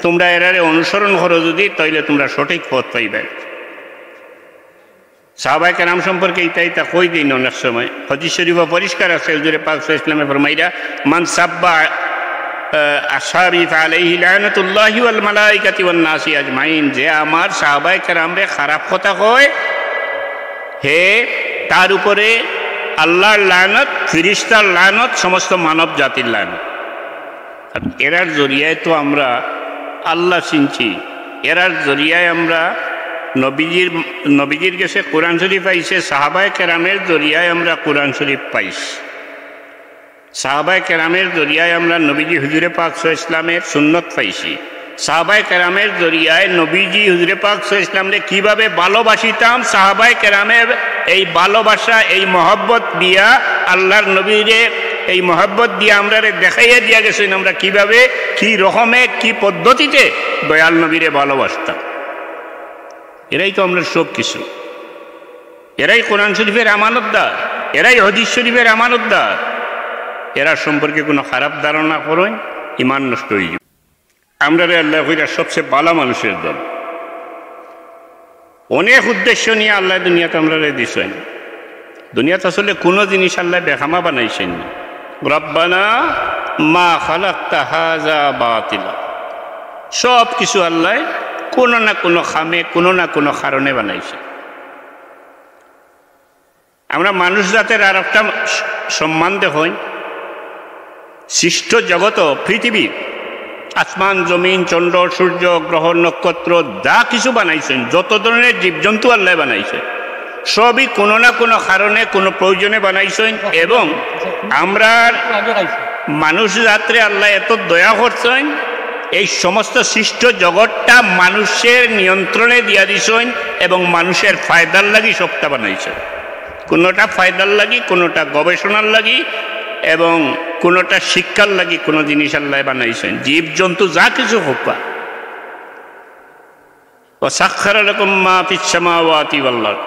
"তোমরা এরারে অনুসরণ করো যদি, তাইলে তোমরা সঠিক পথ পাইবে।" সাহাবায়ে কেরাম সম্পর্কে ইতা ইতা কই দিন অনেক সময়। হাদিস শরীফে পরিষ্কার আছে, হুজুরে পাক সাল্লাল্লাহু আলাইহি ওয়াসাল্লামে ফরমাইরা, "মান সাব্বা, আহ, আসহাবি ফাআলাইহি লানাতুল্লাহি ওয়াল মালাইকাতি ওয়ান নাসি আজমাইন।" যে আমার সাহাবায়ে কেরামরে খারাপ কথা কয়, হে, তার উপরে আল্লাহর লানত, ফিরিস্তার লানত, সমস্ত মানব জাতির লানত। আর এরার জরিয়ায় তো আমরা আল্লাহ চিনছি, এরার জরিয়ায় আমরা নবীজির, নবীজির গেছে কোরআন শরীফ আইছে, সাহাবায়ে কেরামের জরিয়ায় আমরা কোরআন শরীফ পাইছি, সাহাবায়ে কেরামের জরিয়ায় আমরা নবীজি হুজুরে পাক সাল্লাল্লাহু আলাইহি ওয়াসাল্লামের সুন্নত পাইছি, সাহাবায়ে কেরামের জরিয়ায় নবীজি হুজুরে পাক সাল্লাল্লাহু আলাইহি ওয়াসাল্লামরে কিভাবে ভালোবাসিতাম, সাহাবায়ে কেরামের এই ভালোবাসা, এই মহব্বত দিয়া, আল্লাহর নবীরে এই মহব্বত দিয়া আমরারে দেখাইয়া দিয়া গেছেন আমরা কিভাবে, কি রকমে, কি পদ্ধতিতে দয়াল নবীরে ভালোবাসতাম। এরাই তো আমরার সব কিছু, এরাই কোরআন শরীফের আমানতদার, এরাই হাদিস শরীফের আমানতদার। এরার সম্পর্কে কোনো খারাপ ধারণা করইন, ইমান নষ্ট হয়ে যাবে। আমরারে আল্লায় কইরা সবচেয়ে ভালা মানুষের দল। অনেক উদ্দেশ্য নিয়া আল্লায় দুনিয়াত আমরারে দিছইন। দুনিয়াত আসলে কোনো জিনিস আল্লায় বেখামা বানাইছইন না। রব্বানা মা খালাকতা হাযা বাতিলা। সব কিছু আল্লায় কোনো না কোনো খামে, কোনো না কোনো কারণে বানাইছে। আমরা মানুষ জাতের আর একটা স-, সম্মান দেখইন, সৃষ্ট জগত, পৃথিবী, আসমান, জমিন, চন্দ্র, সূর্য, গ্রহ, নক্ষত্র, যা কিছু বানাইছইন, যত ধরনের জীবজন্তু আল্লায় বানাইছইন, সবই কোনো না কোনো কারণে, কোনো প্রয়োজনে বানাইছইন। এবং আমরা মানুষ জাতরে আল্লায় এত দয়া করছইন, এই সমস্ত সৃষ্ট জগৎটা মানুষের নিয়ন্ত্রণে দিয়া দিছইন এবং মানুষের ফায়দার লাগি সবটা বানাইছইন। কোনোটা ফায়দার লাগি, কোনোটা গবেষণার লাগি, এবং কোনোটা শিক্ষার লাগি কোনো জিনিস আল্লায় বানাইছইন। জীবজন্তু যা কিছু হউক্কা, ওয়া সাখখারা লাকুম মা ফিস সামাওয়াতি ওয়াল আরদ।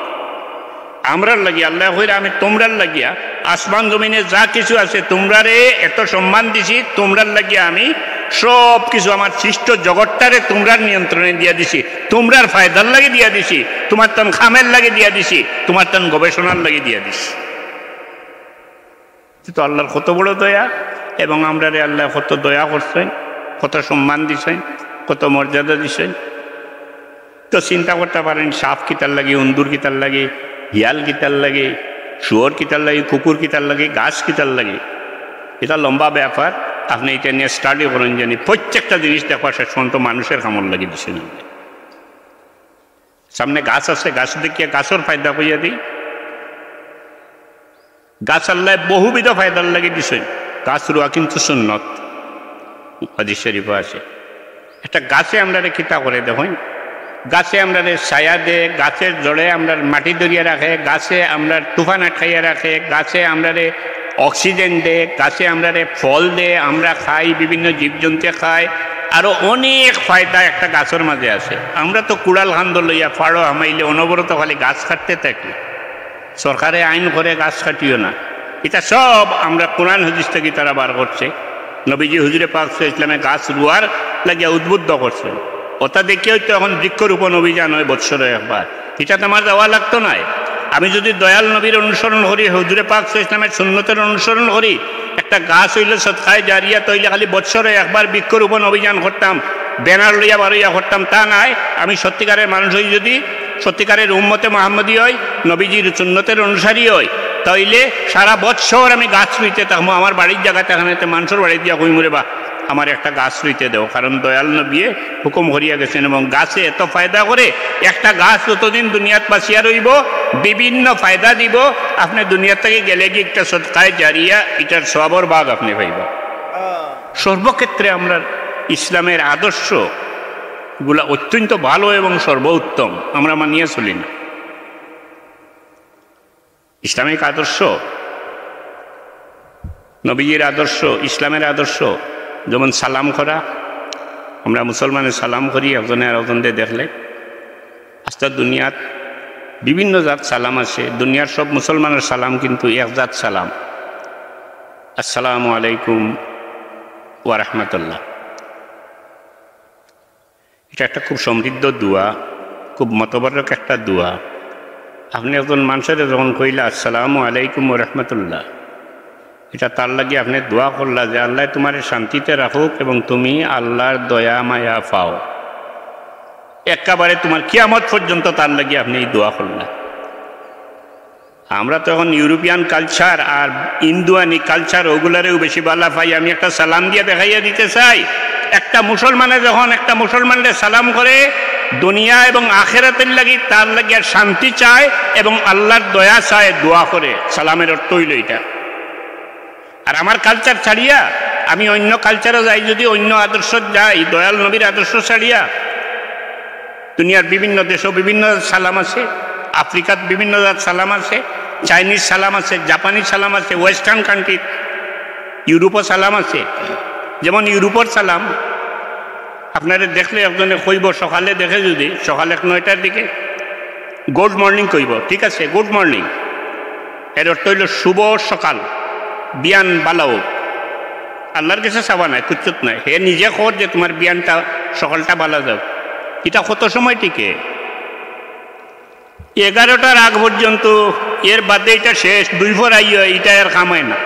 আমরার লাগি, আল্লায় কইরা, আমি তোমরার লাগিয়া, আসমান জমিনে যা কিছু আছে, তোমরারে এত সম্মান দিছি, তোমরার লাগিয়া আমি সব কিছু, আমার সৃষ্ট জগৎটারে তোমরার নিয়ন্ত্রণে দিয়া দিছি, তোমরার ফায়দার লাগি দিয়া দিছি, তোমার তান খামের লাগি দিয়া দিছি, তোমার তান গবেষণার লাগি দিয়া দিছি। তো আল্লাহর কত বড় দয়া, এবং আমরারে আল্লায় কত দয়া করছইন, কত সম্মান দিছইন, কত মর্যাদা দিছইন। তো চিন্তা করতা পারইন, সাপ কিতার লাগি, উন্দুর কিতার লাগি, হিয়াল কিতার লাগি, শুয়োর কিতার লাগি, কুকুর কিতার লাগি, গাছ কিতার লাগি। ইটা লম্বা ব্যাপার। আপনে ইটা নিয়া স্টাডি করইন, জানি প্রত্যেকটা জিনিস দেখবা শেষ পর্যন্ত মানুষের কামর লাগি দিছইন। সামনে গাছ আছে, গাছ দেখিয়া গাছর ফায়দা কইয়া দেই। গাছ আল্লায় বহুবিধ ফায়দার লাগি দিছইন। গাছ রুয়া কিন্তু সুন্নত, হাদিস শরীফে আছে। একটা গাছে আমরারে কিতা করে দেখইন, গাছে আমরারে ছায়া দে, গাছের জড়ে আমরার মাটি ধরিয়া রাখে, গাছে আমরার তুফান আটকাইয়া রাখে, গাছে আমরারে অক্সিজেন দে, গাছে আমরারে ফল দে, আমরা খাই, বিভিন্ন জীবজন্তুয়ে খায়, আরো অনেক ফায়দা একটা গাছর মাঝে আছে। আমরা তো কুড়াল কান্দো লইয়া ফাড়ো হামাইলে অনবরত খালি গাছ কাটতে থাকি। সরকারে আইন করে গাছ কাটিও না, ইটা সব আমরা কোরআন হাদিস থাকি তারা বার করছে। নবীজি হুজুরে পাক সাল্লাল্লাহু আলাইহি ওয়াসাল্লামে গাছ রুয়ার লাগিয়া উদ্বুদ্ধ করছে। ওটা দেখিয়াউ তো এখন বৃক্ষরোপণ অভিযান হয় বৎসরে একবার। ইটা তো আমার যাওয়া লাগতো নায়। আমি যদি দয়াল নবীর অনুসরণ করি, হুজুরে পাক সাল্লাল্লাহু আলাইহি ওয়াসাল্লামের সুন্নতের অনুসরণ করি, এক একটা গাছ অইলো সদকায়ে জারিয়া, তে অইলে খালি বৎসরে একবার বৃক্ষরোপণ অভিযান করতাম, ব্যানার লইয়া বারইয়া করতাম, তা নায়। আমি সত্যিকারের মানুষ অই, যদি সত্যিকারের উম্মতে মোহাম্মদী অই, নবীজির সুন্নতের অনুসারী অই, তে অইলে সারা বৎসর আমি গাছ রুইতে থাকমু। আমার বাড়ির জাগাত, এখানে তে মানষর বাড়িত গিয়া কইমু, "রে বা, আমারে একটা গাছ রুইতে দেও।" কারণ দয়াল নবীয়ে হুকুম করিয়া গেছেন, এবং গাছে এত ফায়দা করে, একটা গাছ যতদিন দুনিয়াত বাঁচিয়া রইবো, বিভিন্ন ফায়দা দিবো। আপনে দুনিয়াত থাকি গেলেগি একটা সদকায়ে জারিয়া, ইটার সওয়াবর ভাগ আপনে পাইবা। সর্বক্ষেত্রে আমরার ইসলামের আদর্শগুলা অত্যন্ত ভালো এবং সর্বোত্তম, আমরা মানিয়া চলি না। ইসলামিক আদর্শ, নবীজির আদর্শ, ইসলামের আদর্শ, যেমন সালাম করা, আমরা মুসলমানে সালাম করি একজনে আরকজনরে দেখলে। আস্তা দুনিয়াত বিভিন্ন জাত সালাম আছে, দুনিয়ার সব মুসলমানের সালাম কিন্তু এক জাত সালাম, "আসসালামু আলাইকুম ওয়া রাহমাতুল্লাহ।" এটা একটা খুব সমৃদ্ধ দোয়া, খুব মোতাবারক একটা দোয়া। আপনে একজন মানষরে যখন কইলা, "আসসালামু আলাইকুম ওয়া রাহমাতুল্লাহ", এটা তার লাগি আপনে দোয়া করলা যে, "আল্লায় তুমারে শান্তিতে রাখুক এবং তুমি আল্লার দয়া মায়া পাও।" একেবারে তুমার কিয়ামত পর্যন্ত তার লাগি আপনে এই দোয়া করলা। আমরা তো এখন ইউরোপিয়ান কালচার আর ইন্দুয়ানি কালচার, ওগুলারেও বেশি বালা পাই। আমি একটা সালাম দিয়া দেখাইয়া দিতে চাই, একটা মুসলমানে যখন একটা মুসলমানরে সালাম করে, দুনিয়া এবং আখেরাতের লাগি তার লাগি আর শান্তি চায় এবং আল্লার দয়া চায়, দোয়া করে। সালামের অর্থ অইলো এটা। আর আমার কালচার ছাড়িয়া আমি অন্য কালচারো যাই, যদি অন্য আদর্শ যাই, দয়াল নবীর আদর্শ ছাড়িয়া, দুনিয়ার বিভিন্ন দেশো বিভিন্ন সালাম আছে, আফ্রিকাত বিভিন্ন জাত সালাম আছে, চাইনিজ সালাম আছে, জাপানিজ সালাম আছে, ওয়েস্টার্ন কান্ট্রিত, ইউরোপো সালাম আছে। যেমন ইউরোপর সালাম, আপনারে দেখলে একজনে কইবো, সকালে দেখে যদি, সকালে নয়টার দিকে, "গুড মর্নিং" কইবো, ঠিক আছে, "গুড মর্নিং", এর অর্থ অইলো শুভ সকাল, বিয়ান বালা অউক। আল্লার গেছে চাওয়া নাই, কুচ্ছুত নাই, হে নিজে কর যে তুমার বিয়ানটা, সকালটা বালা যাউক। ইটা কত সময় টিকে? এগারোটার আগ পর্যন্ত, এর বাদে ইটা শেষ, দুইফর আইয়া ইটা আর কাম অয় না।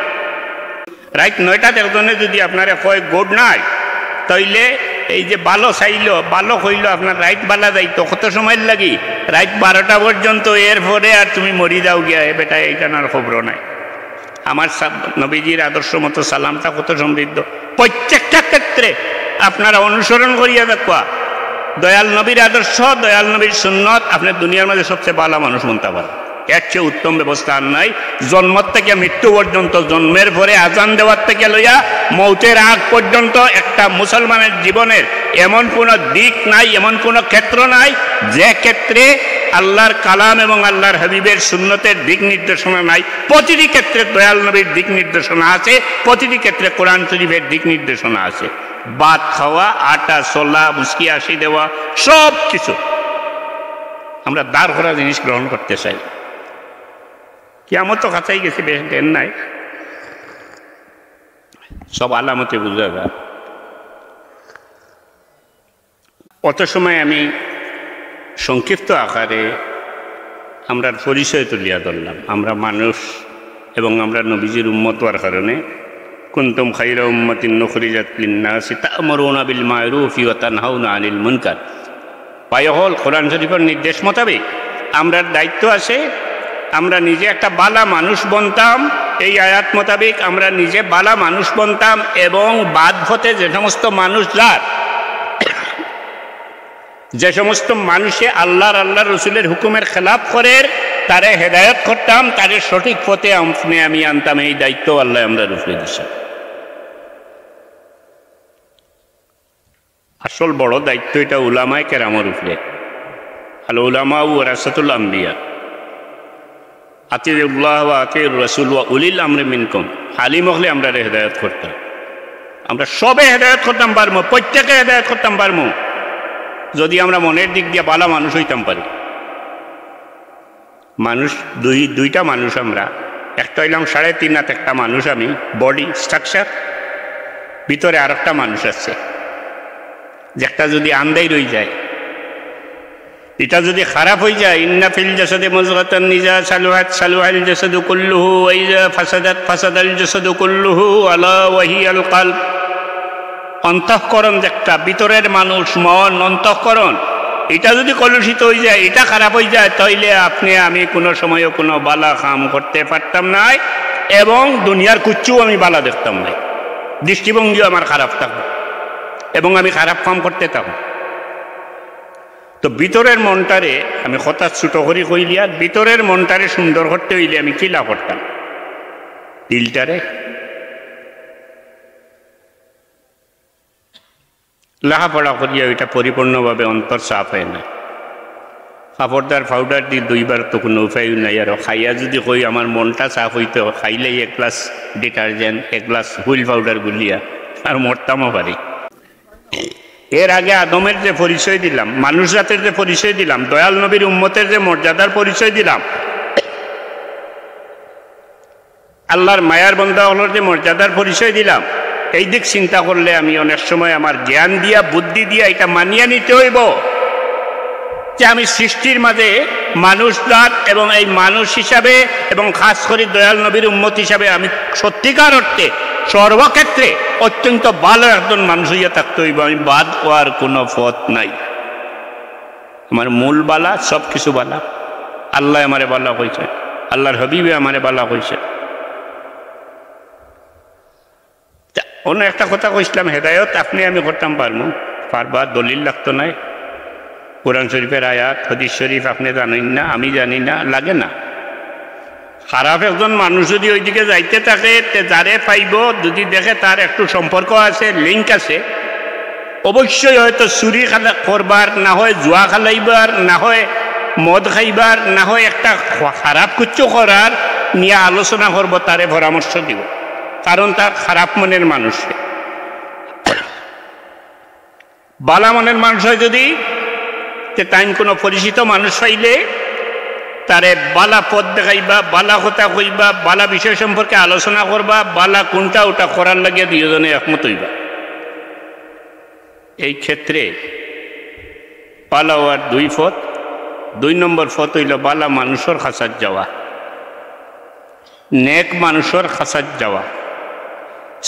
রাইত নয়টাত একজনে যদি আপনারে কয় গুড নাইট, তাইলে এই যে বালা চাইলো, বালা কইলো, আপনার রাইত বালা যাইতো, কত সময়র লাগি? রাইত বারোটা পর্যন্ত। এরপরে আর তুমি মরি যাও গিয়া, এ বেটা, এইখান আর খবরও নাই। আমার সাব-, নবীজির আদর্শ মতো সালামটা কত সমৃদ্ধ। প্রত্যেকটা ক্ষেত্রে আপনারা অনুসরণ করিয়া দেখবা, দয়াল নবীর আদর্শ, দয়াল নবীর সুন্নত, আপনে দুনিয়ার মাঝে সবচেয়ে বালা মানুষ বনতা পারবা। এর চেয়ে উত্তম ব্যবস্থা আর নাই। জন্ম থেকে মৃত্যু পর্যন্ত, জন্মের পরে আজান দেওয়ার থেকে লইয়া মৌতের আগ পর্যন্ত একটা মুসলমানের জীবনের এমন কোনো দিক নাই, এমন কোনো ক্ষেত্র নাই, যে ক্ষেত্রে আল্লাহর কালাম এবং আল্লাহর হাবিবের সুন্নতের দিক নির্দেশনা নাই। প্রতিটি ক্ষেত্রে দয়াল নবীর দিক নির্দেশনা আছে, প্রতিটি ক্ষেত্রে কোরআন শরীফের দিক নির্দেশনা আছে। ভাত খাওয়া, আটা, ছোলা, মুসকি হাসি দেওয়া, সব কিছু আমরা দাঁড় করা জিনিস গ্রহণ করতে চাই। কিয়ামত তো কাছাই গেছে, বেশ দেন নাই, সব আলামতে বুঝা যায়। অত সময় আমি সংক্ষিপ্ত আকারে আমরার পরিচয় তুলিয়া ধরলাম। আমরা মানুষ এবং আমরা নবীজির উম্মত হওয়ার কারণে, "কুনতুম খায়রা উম্মাতিন উখরিজাত লিন-নাসি তা'মুরুনা বিল মা'রুফি ওয়া তানহাউনা আনিল মুনকার।" ভাই অকল, কোরআন শরীফের নির্দেশ মোতাবেক আমরার দায়িত্ব আছে, আমরা নিজে একটা বালা মানুষ বনতাম। এই আয়াত মোতাবেক আমরা নিজে বালা মানুষ বনতাম এবং বাদ পথে যে সমস্ত মানুষ যার, যে সমস্ত মানুষে আল্লাহর, আল্লাহর রসুলের হুকুমের খেলাফ করের, তারে হেদায়েত করতাম, তারে সঠিক পথে আপনে আমি আনতাম। এই দায়িত্ব আল্লাহ আমরার উপরে দিছে। আসল বড় দায়িত্ব এটা উলামায়ে কেরামর উপরে। আল উলামা ওয়ারাসাতুল আম্বিয়া, আতিউল্লাহ ওয়া আতিউর রাসূল ওয়া উলিল আমরি মিনকুম। আলিম অকলে আমরারে হেদায়েত করতা, আমরা সবে হেদায়েত করতাম পারমু, প্রত্যেকে হেদায়েত করতাম পারমু, যদি আমরা মনের দিক দিয়া বালা মানুষ অইতাম পারি। মানুষ দুই, দুইটা মানুষ আমরা, একটা অইলাম সাড়ে তিন হাত একটা মানুষ আমি, বডি স্ট্রাকচার, ভিতরে আরেকটা মানুষ আছে, যেটা যদি আন্দাই রই যায়, ইটা যুদি খারাপ অইযায়, ইন্না ফিল জাসাদি মুজগাতান ইজা সালুহাত সালুহাল জাসাদু কুল্লুহু ওয়া ইজা ফাসাদাত ফাসাদাল জাসাদু কুল্লুহু আলা ওয়া হিয়াল কালব। অন্তঃকরণ যেটা, ভিতরের মানুষ, মন, অন্তঃকরণ, ইটা যুদি কলুষিত অইযায়, ইটা খারাপ অইযায়, তাইলে আপনে আমি কুনু সময়ও কুনু বালা কাম করতে পারতাম নায় এবং দুনিয়ার কুচ্ছু আমি বালা দেখতাম নায়, দৃষ্টিভঙ্গিও আমার খারাপ থাকবো এবং আমি খারাপ কাম করতে থাকবো। তো ভিতরের মনটারে, আমি কথা ছোট করি কইলিয়ার, ভিতরের মনটারে সুন্দর করতে অইলে আমি কিলা করতাম? দিলটারে লেখাপড়া করিয়া ওইটা পরিপূর্ণভাবে অন্তর সাফ অয় না। কাপড়দার পাউডার দি ধুইবার তো কুনু উপায় নাই। আর খাইয়া যুদি কই আমার মনটা সাফ অইতো, খাইলেই এক গ্লাস ডিটারজেন্ট, এক গ্লাস হুইল পাউডার গুলিয়া, আর মরতামও পারি। এর আগে আদমের যে পরিচয় দিলাম, মানুষ জাতের যে পরিচয় দিলাম, দয়াল নবীর উম্মতের যে মর্যাদার পরিচয় দিলাম, আল্লাহর মায়ার বন্দা অকলর যে মর্যাদার পরিচয় দিলাম, এই দিক চিন্তা করলে আমি অনেক সময় আমার জ্ঞান দিয়া, বুদ্ধি দিয়া ইটা মানিয়া নিতে অইবো যে আমি সৃষ্টির মাঝে মানুষ জাত এবং এই মানুষ হিসাবে এবং খাস করি দয়াল নবীর উম্মত হিসাবে আমি সত্যিকার অর্থে সর্বক্ষেত্রে অত্যন্ত ভালো একজন মানুষ অইয়া থাকতে অইবো, আমি বাদ অওয়ার কুনু পথ নাই। আমার মূল বালা, সব কিছু বালা। আল্লায় আমারে বালা কইছে, আল্লাহর হাবিবে আমারে বালা কইছে। তা অন্য একটা কথা কইছিলাম, হেদায়ত আপনে আমি করতাম পারমু, পারবা, দলিল লাগতো নায়। কোরআন শরীফের আয়াত, হাদিস শরীফ আপনে জানইন না, আমি জানি না, লাগে না। খারাপ একজন মানুষ যুদি ওইদিকে যাইতে থাকে, তে যারে পাইবো, যুদি দেখে তার একটু সম্পর্ক আছে, লিংক আছে, অবশ্যই হয়তো চুরি খালা-, করবার, না হয় জুয়া খেলাইবার, না হয় মদ খাইবার, না হয় একটা খ-, খারাপ কিচ্ছু করার নিয়া আলোচনা করবো, তারে পরামর্শ দিবো, কারণ তার খারাপ মনের মানুষ। বালা মনের মানুষ অয় যুদি, তে তাইন কুনু পরিচিত মানুষ পাইলে তারে বালা পথ দেখাইবা, বালা কথা কইবা, বালা বিষয় সম্পর্কে আলোচনা করবা, বালা কুনটা ওটা করার লাগিয়া দুইজনে একমত অইবা। এই ক্ষেত্রে বালা অওয়ার দুই পথ। দুই নম্বর পথ অইলো বালা মানুষর খাছাত যাওয়া, নেক মানুষর খাছাত যাওয়া,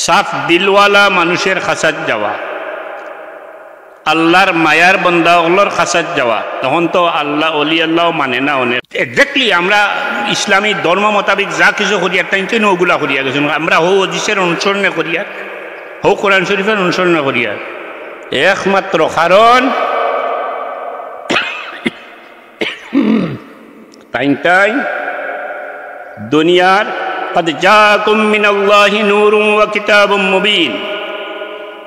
সাফ দিলওয়ালা মানুষের খাছাত যাওয়া, আল্লাহর মায়ার বন্দা অকলর খাছাত যাওয়া। তখন তো আল্লাহ, অলি আল্লাহও মানে না অনেক। Exactly, আমরা ইসলামী ধর্ম মোতাবেক যা কিছু করিয়ার, তাইন তো ওগুলা করিয়া গেছইন। আমরা হউ হাদিসের অনুসরণে করিয়ার, হউ কোরআন শরীফের অনুসরণে করিয়ার। একমাত্র কারণ তাইন তাইন দুনিয়ার قد جاءكم من الله نور وكتاب مبين।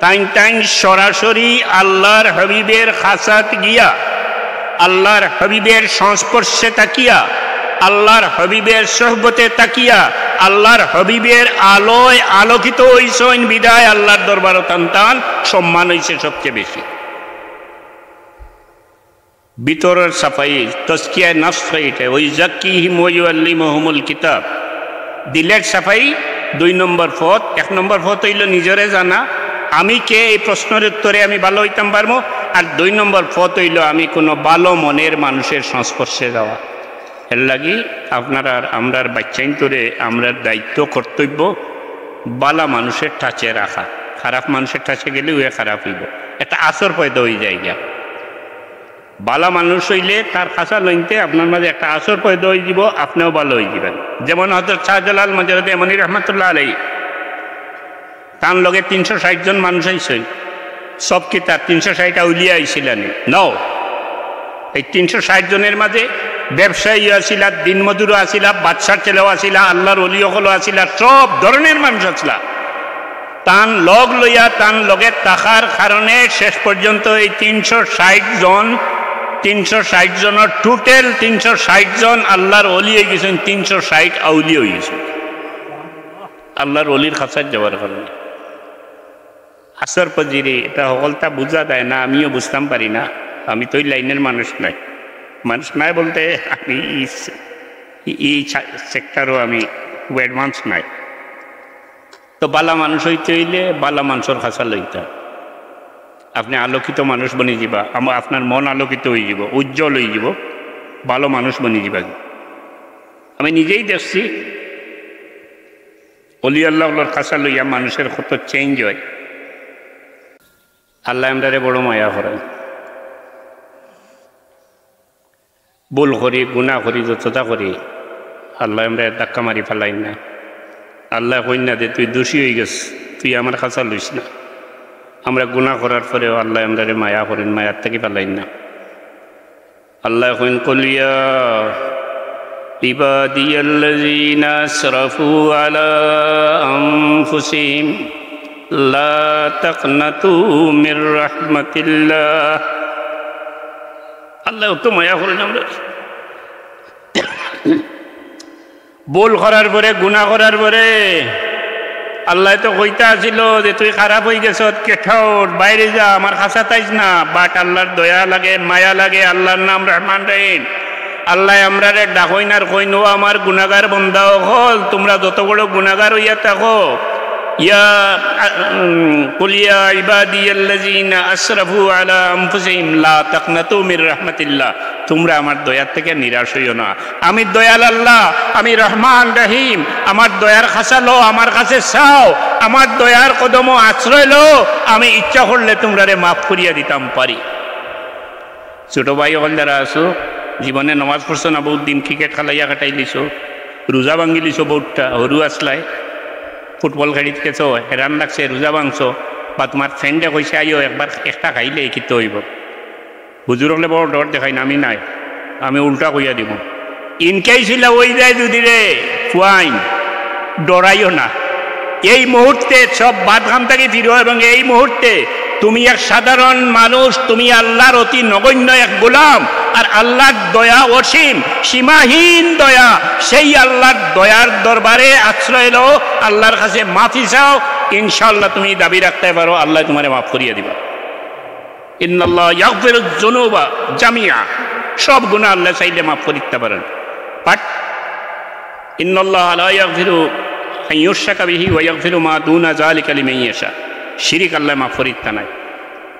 তাইন তাইন সরাসরি আল্লাহর হাবিবের খাছাত গিয়া, আল্লাহর হাবিবের সংস্পর্শে থাকিয়া, আল্লাহর হাবিবের সোহবতে থাকিয়া, আল্লাহর হাবিবের আলোয় আলোকিত অইছইন বিধায় আল্লাহর দরবারো তান তান সম্মান অইছে সবচেয়ে বেশি। ভিতরের সাফাই, তজকিয়ায়ে নফস অয় ইটা, ওয়া ইউযাক্কিহিম ওয়া ইউআল্লিমুহুমুল কিতাব। দিলের সাফাই দুই নম্বর পথ। এক নম্বর পথ অইলো নিজরে জানা, আমি কে, এই প্রশ্নর উত্তরে আমি ভালো অইতাম পারমু। আর দুই নম্বর পথ অইলো আমি কুনু ভালো মনের মানুষের সংস্পর্শে যাওয়া। এর লাগি আপনারার, আমরার বাচ্চাইন্তরে আমরার দায়িত্ব, কর্তব্য বালা মানুষের টাচে রাখা। খারাপ মানুষের টাচে গেলে ওয়ে খারাপ অইবো, একটা আসর পয়দা অইযায় গিয়া। বালা মানুষ অইলে তার খাছা লইনতে আপনার মাঝে একটা আসর পয়দা অইযিবো, আপনেও ভালো অইযিবেন। যেমন হযরত শাহজালাল মজরুদ্দিন ইয়ামানি রহমতুল্লাহ আলাইহি, তান লগে তিনশো ষাইট জন মানুষ আইছইন, সব কিতা তিনশো ষাইট আউলিয়া আইছিলা নি? No। এই তিনশো ষাইট জনের মাঝে ব্যবসায়ীও আছিলা, দিনমজুরও আছিলা, বাদশার ছেলেও আছিলা, আল্লাহর ওলি অকলও আছিলা, সব ধরনের মানুষ আছিলা। তান লগ লইয়া, তান লগে থাকার কারণে শেষ পর্যন্ত এই তিনশো ষাইট জন, তিনশো ষাইট জনর total তিনশো ষাইট জন আল্লাহর ওলি অইগেছইন, তিনশো ষাইট আউলিয়া অইগেছইন আল্লাহর ওলির খাছাত যাওয়ার কারণে। আসর পজিরে, ইটা হকলতা বুঝা যায় না, আমিও বুঝতাম পারি না। আমি তো ওই লাইনের মানুষ নায়। মানুষ নায় বলতে আমি এই সে-, এই সে-, সেক্টরও আমি খুব অ্যাডভান্স নায়। তো বালা মানুষ অইতে অইলে বালা মানষর খাছা লইতা। আপনে আলোকিত মানুষ বনি যিবা, আমা-, আপনার মন আলোকিত অই যিবো, উজ্জ্বল অই যিবো, ভালো মানুষ বনি যিবা। আমি নিজেই দেখছি, অলি আল্লাহ অকলর কাছা লইয়া মানুষের কত change অয়। আল্লায় আমরারে বড় মায়া করইন। ভুল করি, গুনা করি, যততা করি, আল্লায় আমরারে ধাক্কা মারি ফালাইন না। আল্লায় কইন না যে, "তুই দোষী অই গেছ, তুই আমার কাছা লইস না।" আমরা গুনা করার পরেও আল্লায় আমরারে মায়া করইন, মায়ার থাকি ফালাইন না। আল্লায় কইন, "কুল ইয়া ইবাদিয়াল্লাযীনা আসরাফু আলা আনফুসিহিম লা তাকনাতু মির রাহমাতিল্লাহ।" আল্লায় অত মায়া করইন আমরারে। ভুল করার পরে, গুনা করার পরে আল্লায় তো কইতা আছিল যে, "তুই খারাপ অই গেছত, get out, বাইরে যা, আমার কাছাত আইস না।" But আল্লার দয়া লাগে, মায়া লাগে, আল্লার নাম রহমান রহিম। আল্লায় আমরারে ডাকইন আর কইন, "ও আমার গুনাগার বন্দা অকল, তুমরা যত বড় গুনাগার অইয়া থাকো, ইয়া, আ, উম, কুল ইয়া ইবাদিয়াল্লাযীনা আসরাফু আলা আনফুসিহিম লা তাকনাতু মির রাহমাতিল্লাহ।" তুমরা আমার দয়ার থাকি নিরাশ অইও না। আমি দয়াল আল্লাহ, আমি রহমান রহিম। আমার দয়ার কাছা লও, আমার কাছে চাও, আমার দয়ার কদমো আশ্রয় লও। আমি ইচ্ছা করলে তুমরারে মাফ করিয়া দিতাম পারি। ছোট ভাই অকল যারা আছো, জীবনে নমাজ পড়ছো না, বউত দিন cricket খেলাইয়া কাটাইলিছো, রোজা ভাঙ্গিলিছো বউতটা, হুরু আছলায়, football খেলিত গেছো, হেরান লাগছে, রোজা ভাঙছো, বা তুমার friend এ কইছে, "আইও, একবার একটা খাইলে কিতা অইবো?" হুজুর অকলে বড় ডর দেখাইন, আমি নায়, আমি উল্টা কইয়া দিমু। In case ইলা অই যায় যদি রে, fine, ডরাইও না। এই মুহূর্তে সব বাদ কাম থাকি ফিরো এবং এই মুহূর্তে তুমি এক সাধারণ মানুষ, তুমি আল্লার অতি নগণ্য এক গোলাম, আর আল্লার দয়া অসীম, সীমাহীন দয়া। সেই আল্লার দয়ার দরবারে আশ্রয় লও, আল্লার কাছে মাফি চাও, ইনশাআল্লাহ তুমি দাবি রাখতে পারো, আল্লায় তুমারে মাফ করিয়া দিবা। ইন্নাল্লাহ ইয়াগফিরুজ যুনুবা জামিআ, সব গুনাহ আল্লায় চাইলে মাফ করিতা পারেন, but ইন্নাল্লাহ লা ইয়াগফিরু আন ইউশরাকা বিহি ওয়া ইয়াগফিরু মা দুনা যালিকা লিমান ইয়াশা। শিরিক আল্লায় মাফ করিতা নায়।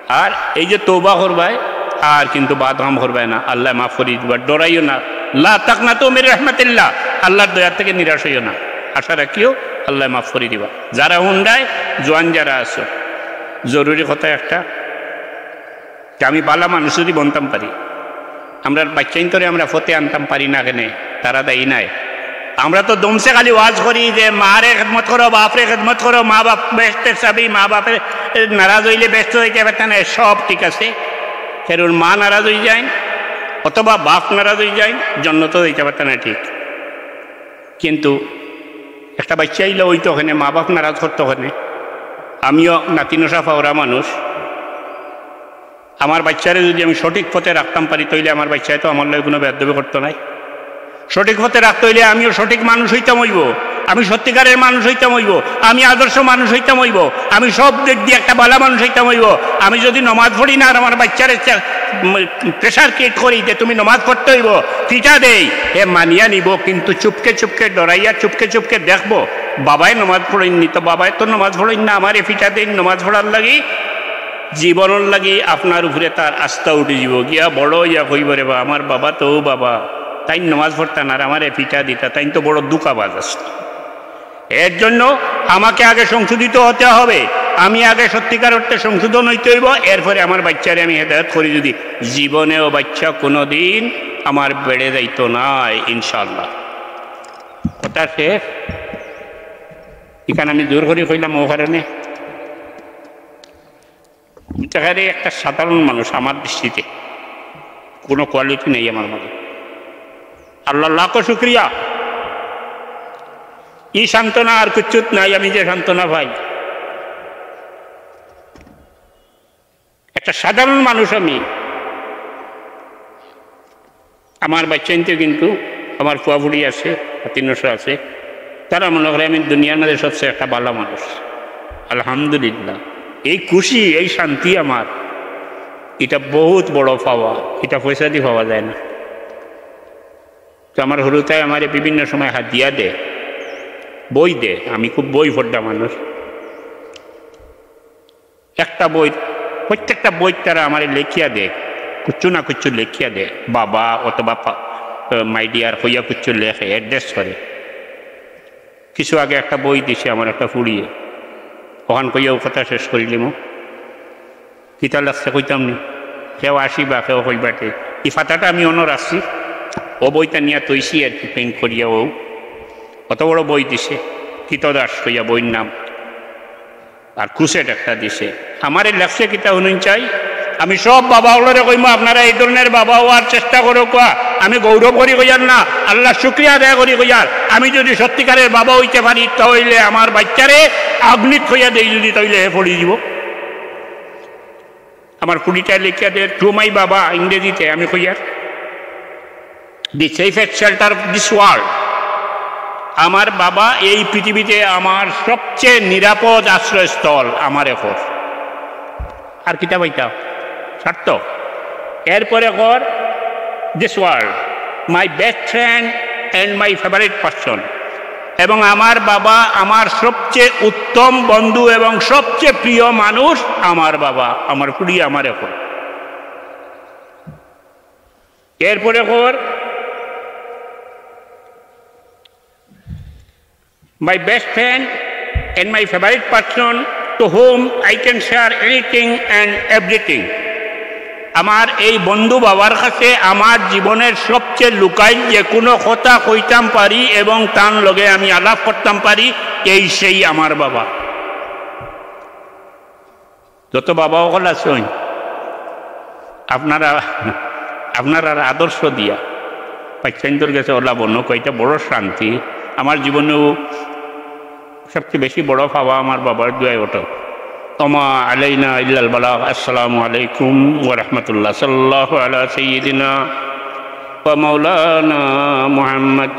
আর এই যে তওবা করবায়, আর কিন্তু বাদ কাম করবায় না, আল্লায় মাফ করি দিবা, ডরাইও না। লা তাকনাতু মির রাহমাতিল্লাহ, আল্লার দয়া থাকি নিরাশ অইও না, আশা রাখিও আল্লায় মাফ করি দিবা। যারা হুনরায়, জোয়ান যারা আছো, জরুরি কথা একটা, যে আমি বালা মানুষ যদি বনতাম পারি, আমরার বাইচ্চাইন্তরে আমরা ফতে আনতাম পারি না কেনে, তারা দায়ী নায়। আমরা তো দমছে খালি ওয়াজ করি যে মারে খেদমত করো, বাপরে খেদমত করো, মা বাপ বেহেস্তের চাবি, মা বাপে নারাজ অইলে বেহেস্তো যাইতা পারতা নায়, সব ঠিক আছে। কেরুর মা নারাজ অই যায় অথবা বাপ নারাজ অই যায়, জন্নতো যাইতা পারতা নায়, ঠিক। কিন্তু একটা বাইচ্চা অইলে অইতো কেনে, মা বাপ নারাজ করতো কেনে। আমিও নাতিনশা পাওরা মানুষ, আমার বাইচ্চারে যদি আমি সঠিক পথে রাখতাম পারি, তাইলে আমার বাইচ্চায় তো আমার লগে কুনু বেয়াদবি করতো নায়। সঠিক পথে রাখতে অইলে আমিও সঠিক মানুষ অইতাম অইবো, আমি সত্যিকারের মানুষ অইতাম অইবো, আমি আদর্শ মানুষ অইতাম অইবো, আমি সব দিক দিয়া একটা বালা মানুষ অইতাম অইবো। আমি যদি নমাজ পড়ি না আর আমার বাইচ্চারে চা-, উম, pressure create করি যে তুমি নমাজ পড়তে অইবো, পিটা দেই, হে মানিয়া নিবো, কিন্তু চুপকে চুপকে ডরাইয়া চুপকে চুপকে দেখবো, বাবায় নমাজ পড়ইন নি, তো বাবায় তো নমাজ পড়ইন না, আমারে পিটা দেইন নমাজ পড়ার লাগি। জীবনর লাগি আপনার উপরে তার আস্থা উঠি যিবো। গিয়া বড় অইয়া কইবো, "রে বা, আমার বাবা তো বাবা, তাইন নমাজ পড়তা না আর আমারে পিটা দিতা, তাইন তো বড় ধুকাবাজ আছলা।" এর জন্য আমাকে আগে সংশোধিত হতে হবে, আমি আগে সত্যিকার অর্থে সংশোধন অইতে অইবো, এরপরে আমার বাইচ্চারে আমি হেদায়েত করি। যদি জীবনেও বাইচ্চা কুনুদিন আমার বেড়ে যাইতো নায়, ইনশাআল্লাহ। কথা শেষ। ইখান আমি জোর করি কইলাম অউ কারণে। একেবারে একটা সাধারণ মানুষ আমার দৃষ্টিতে, কুনু quality নাই আমার মাঝে। আল্লাহর লাখো শুকরিয়া, ই সান্ত্বনা আর কিচ্ছুত নাই, আমি যে সান্ত্বনা পাই। একটা সাধারণ মানুষ আমি। আমার বাইচ্চাইন্তে কিন্তু, আমার ফুয়াফুড়ি আছে, নাতিনশা আছে, তারা মনে করে আমি দুনিয়ার মাঝে সবচেয়ে একটা বালা মানুষ। আলহামদুলিল্লাহ, এই খুশি, এই শান্তি আমার, ইটা বহুত বড় পাওয়া, ইটা পয়সা দি পাওয়া যায় না। তো আমার হুরুতায় আমারে বিভিন্ন সময় হাদিয়া দে, বই দে, আমি খুব বই পড়া মানুষ। একটা বই প্রত্যেকটা বইত তারা আমারে লেখিয়া দেয়, কুচ্ছু না কুচ্ছু লেখিয়া দেয়, বাবা অথবা পা-, আহ, my dear কইয়া কুচ্ছু লেখে, অ্যাড্রেস করে। কিছু আগে একটা বই দিছে আমার একটা ফুড়িয়ে, অখান কইয়া অউ কথা শেষ করিলিমু। কিতা লাগছে কইতাম নি, কেউ আসিবা, কেউ কইবাটে। ই ফাতাটা আমি অনো রাখছি, অউ বইটা নিয়া থইছি আর কি, প্রিন্ট করিয়া অউ। অত বড় বই দিছে, কৃতদাস কইয়া বইর নাম। আর ক্রুসেড একটা দিছে। আমারে লেখছে কিতা হুনইন চাই? আমি সব বাবা অকলরে কইমু, আপনারা এই ধরনের বাবা অওয়ার চেষ্টা করউক্কা। আমি গৌরব করি কইয়ার না, আল্লার শুকরিয়া আদায় করি কইয়ার। আমি যুদি সত্যিকারের বাবা অইতে পারি, তা অইলে আমার বাইচ্চারে আগ্নিত থইয়া দেই যুদি, তা অইলে হে পড়ি যিবো। আমার ফুড়িটায় লেখিয়া দের, "To my বাবা", ইংরেজিতে আমি কইয়ার, "The safest shelter of this world", আমার বাবা এই পৃথিবীতে আমার সবচেয়ে নিরাপদ আশ্রয়স্থল, আমার এখন। আর কিতা পাইতাম? সার্থক। এরপরে কর, "This world, my best friend and my favorite person", এবং আমার বাবা আমার সবচেয়ে উত্তম বন্ধু এবং সবচেয়ে প্রিয় মানুষ আমার বাবা, আমার ফুড়ি আমার এখন। এরপরে কর, "My best friend and my favorite person to whom I can share anything and everything", আমার এই বন্ধু বাবার কাছে আমার জীবনের সবচেয়ে লুকাইল যে কোনো কথা কইতাম পারি এবং তান লগে আমি আলাপ করতাম পারি, এই সেই আমার বাবা। যত বাবা অকল আছইন, আপনারা, আপনারার আদর্শ দিয়া বাইচ্চাইন্তর গেছে অলা বনো কইটা বড় শান্তি। আমার জীবনেও সবচেয়ে বেশি বড় পাওয়া আমার বাবার দোয়াই ওঠো। ওমা আলাইনা ইল্লাল বালাগ। আসসালামু আলাইকুম ওয়া রাহমাতুল্লাহ। সাল্লাল্লাহু আলা সাইয়্যিদিনা ওয়া মাওলানা মুহাম্মদ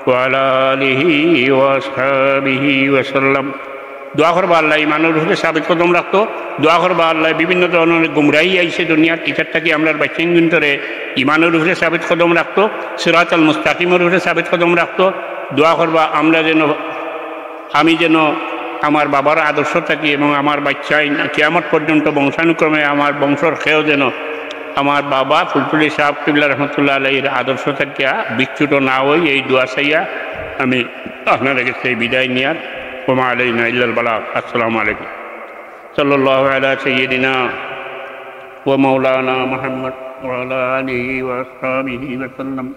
ওয়া আলা আলিহি ওয়া আসহাবিহি ওয়া সাল্লাম। দোয়া করবা আল্লাহ ইমানর উপরে সাবিত কদম রাখতো। দোয়া করবা আল্লাহ বিভিন্ন ধরনের গুমরাহি আইছে দুনিয়াত, ইটার থাকি আমরার বাইচ্চাইন্তরে ইমানর উপরে সাবিত কদম রাখতো, সিরাতাল মুস্তাকিমর উপরে সাবিত কদম রাখতো। দোয়া করবা আমরা যেন, আমি যেন আমার বাবার আদর্শ থাকি এবং আমার বাইচ্চাইন কিয়ামত পর্যন্ত বংশানুক্রমে আমার বংশর কেউ যেন আমার বাবা ফুলতলি সাহেব কিবলা রহমতুল্লাহ আলাইহির আদর্শ থাকিয়া বিচ্যুত না অই, এই দোয়া চাইয়া আমি আপনারার গেছে বিদায় নিয়ার। ওমা আলাইনা ইল্লাল বালাগ। আসসালামু আলাইকুম। সাল্লাল্লাহু আলা সাইয়্যিদিনা ওয়া মাওলানা মুহাম্মদ ওয়া আলা আলিহি ওয়া আসহাবিহি ওয়া সাল্লাম।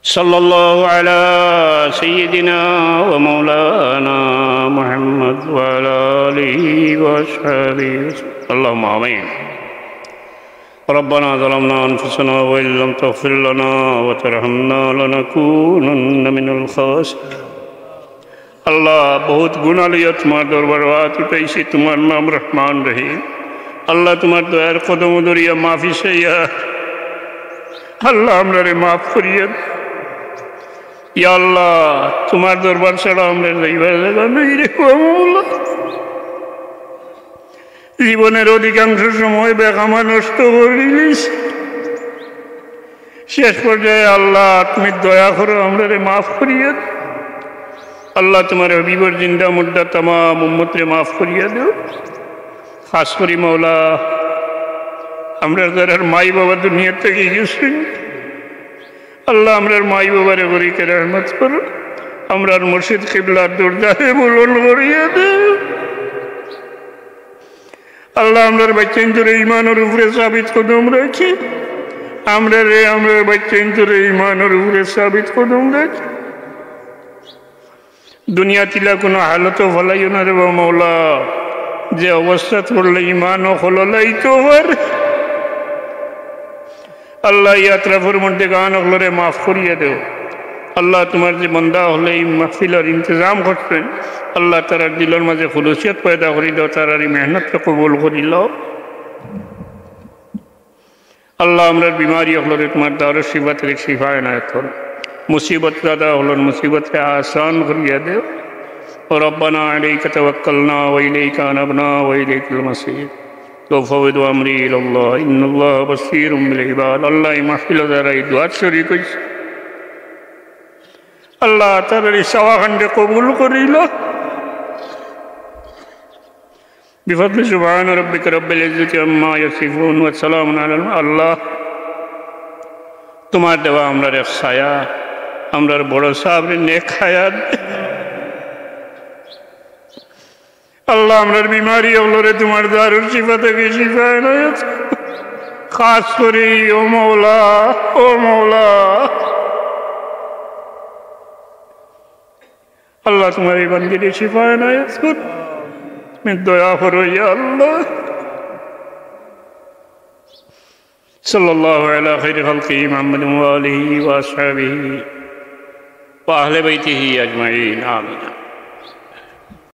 সাল্লাল্লাহু আলা সাইয়্যিদিনা ওয়া মাওলানা মুহাম্মদ ওয়া আলা আলিহি ওয়া আসহাবিহি ওয়া সাল্লাম। আল্লাহুম্মা আমিন। ربنا ظلمنا أنفسنا وإن لم تغفر لنا وترحمنا لنكونن من الخاسرين। আল্লাহ, বহুত গুনা লইয়া তুমার দরবারো আত উঠাইছি, তুমার নাম রহমান রহিম। আল্লাহ, তুমার দয়ার কদম ধরিয়া মাফি চাইয়া, আল্লাহ, আমরারে মাফ করিয়া দেও। ইয়া আল্লাহ, তুমার দরবার ছাড়া আমরার যাইবার জাগা নাই রে, ও মৌলা। জীবনের অধিকাংশ সময় বেকামা নষ্ট করিলিছি। শেষ পর্যায়ে আল্লাহ, তুমি দয়া করো, আমরারে মাফ করিয়া দেও। আল্লাহ, তুমার হাবিবর জিন্দা মুর্দা তামাম উম্মতরে মাফ করিয়া দেও। খাস করি মৌলা, আমরার যারার মাই বাবা দুনিয়া থাকি গেছইন, আল্লাহ, আমরার মাই বাবারে করি কে রহমত করো। আমরার মুর্শিদ কিবলার দরজারে বুলন্দ করিয়া দেও। আল্লাহ, আমরার বাইচ্চাইন্তরে ইমানর উপরে সাবিত কদম রাখি। আমরারে, আমরার বাইচ্চাইন্তরে ইমানর উপরে সাবিত কদম রাখি। দুনিয়াত ইলা কুনু হালতো ফালাইও না রে বা মৌলা, যে অবস্থাত পড়লে ইমানও খললাইতো পারে। আল্লাহ, ই আতরাফর মধ্যে গান অকলরে মাফ করিয়া দেও। আল্লাহ, তুমার যে বান্দা অকলে ই মাহফিলর ইন্তজাম করছইন, আল্লাহ, তারার দিলর মাঝে খুলুসিয়ত পয়দা করি দেও, তারার ই মেহনতরে কবুল করি লও। আল্লাহ, আমরার বিমারি অকলরে তুমার দারুস শিফা থাকি শিফা এনায়েত করো। মুসিবত জাদা অকলর মুসিবতরে আসান করিয়া দেও। ربنا عليك توكلنا وإليك أنبنا وإليك المصير. وأفوض أمري إلى الله إن الله بصير بالعباد. আল্লাহ, ই মাহফিলো যারা ই দোয়াত শরিক অইছে, আল্লাহ, তারার ই চাওয়াখানরে কবুল করি লও। بفضل سبحان ربك رب العزة عما يصفون وسلام على الم-، আল্লাহ, তুমার দেওয়া আমরারে ছায়া, আমরার বড় সাবরে নেক হায়াত। আল্লাহ, আমরার বিমারি অকলরে তুমার দারুল শিফা থাকি শিফা এনায়েত। খাস করি ও মওলা, ও মওলা, আল্লাহ, তুমার এই বান্দিরে শিফা এনায়েত করো। তুমি দয়া করো, ইয়া আল্লাহ। صلى الله على خير خلقه محمد وآله وأصحابه وأهل بيته أجمعين. آمين.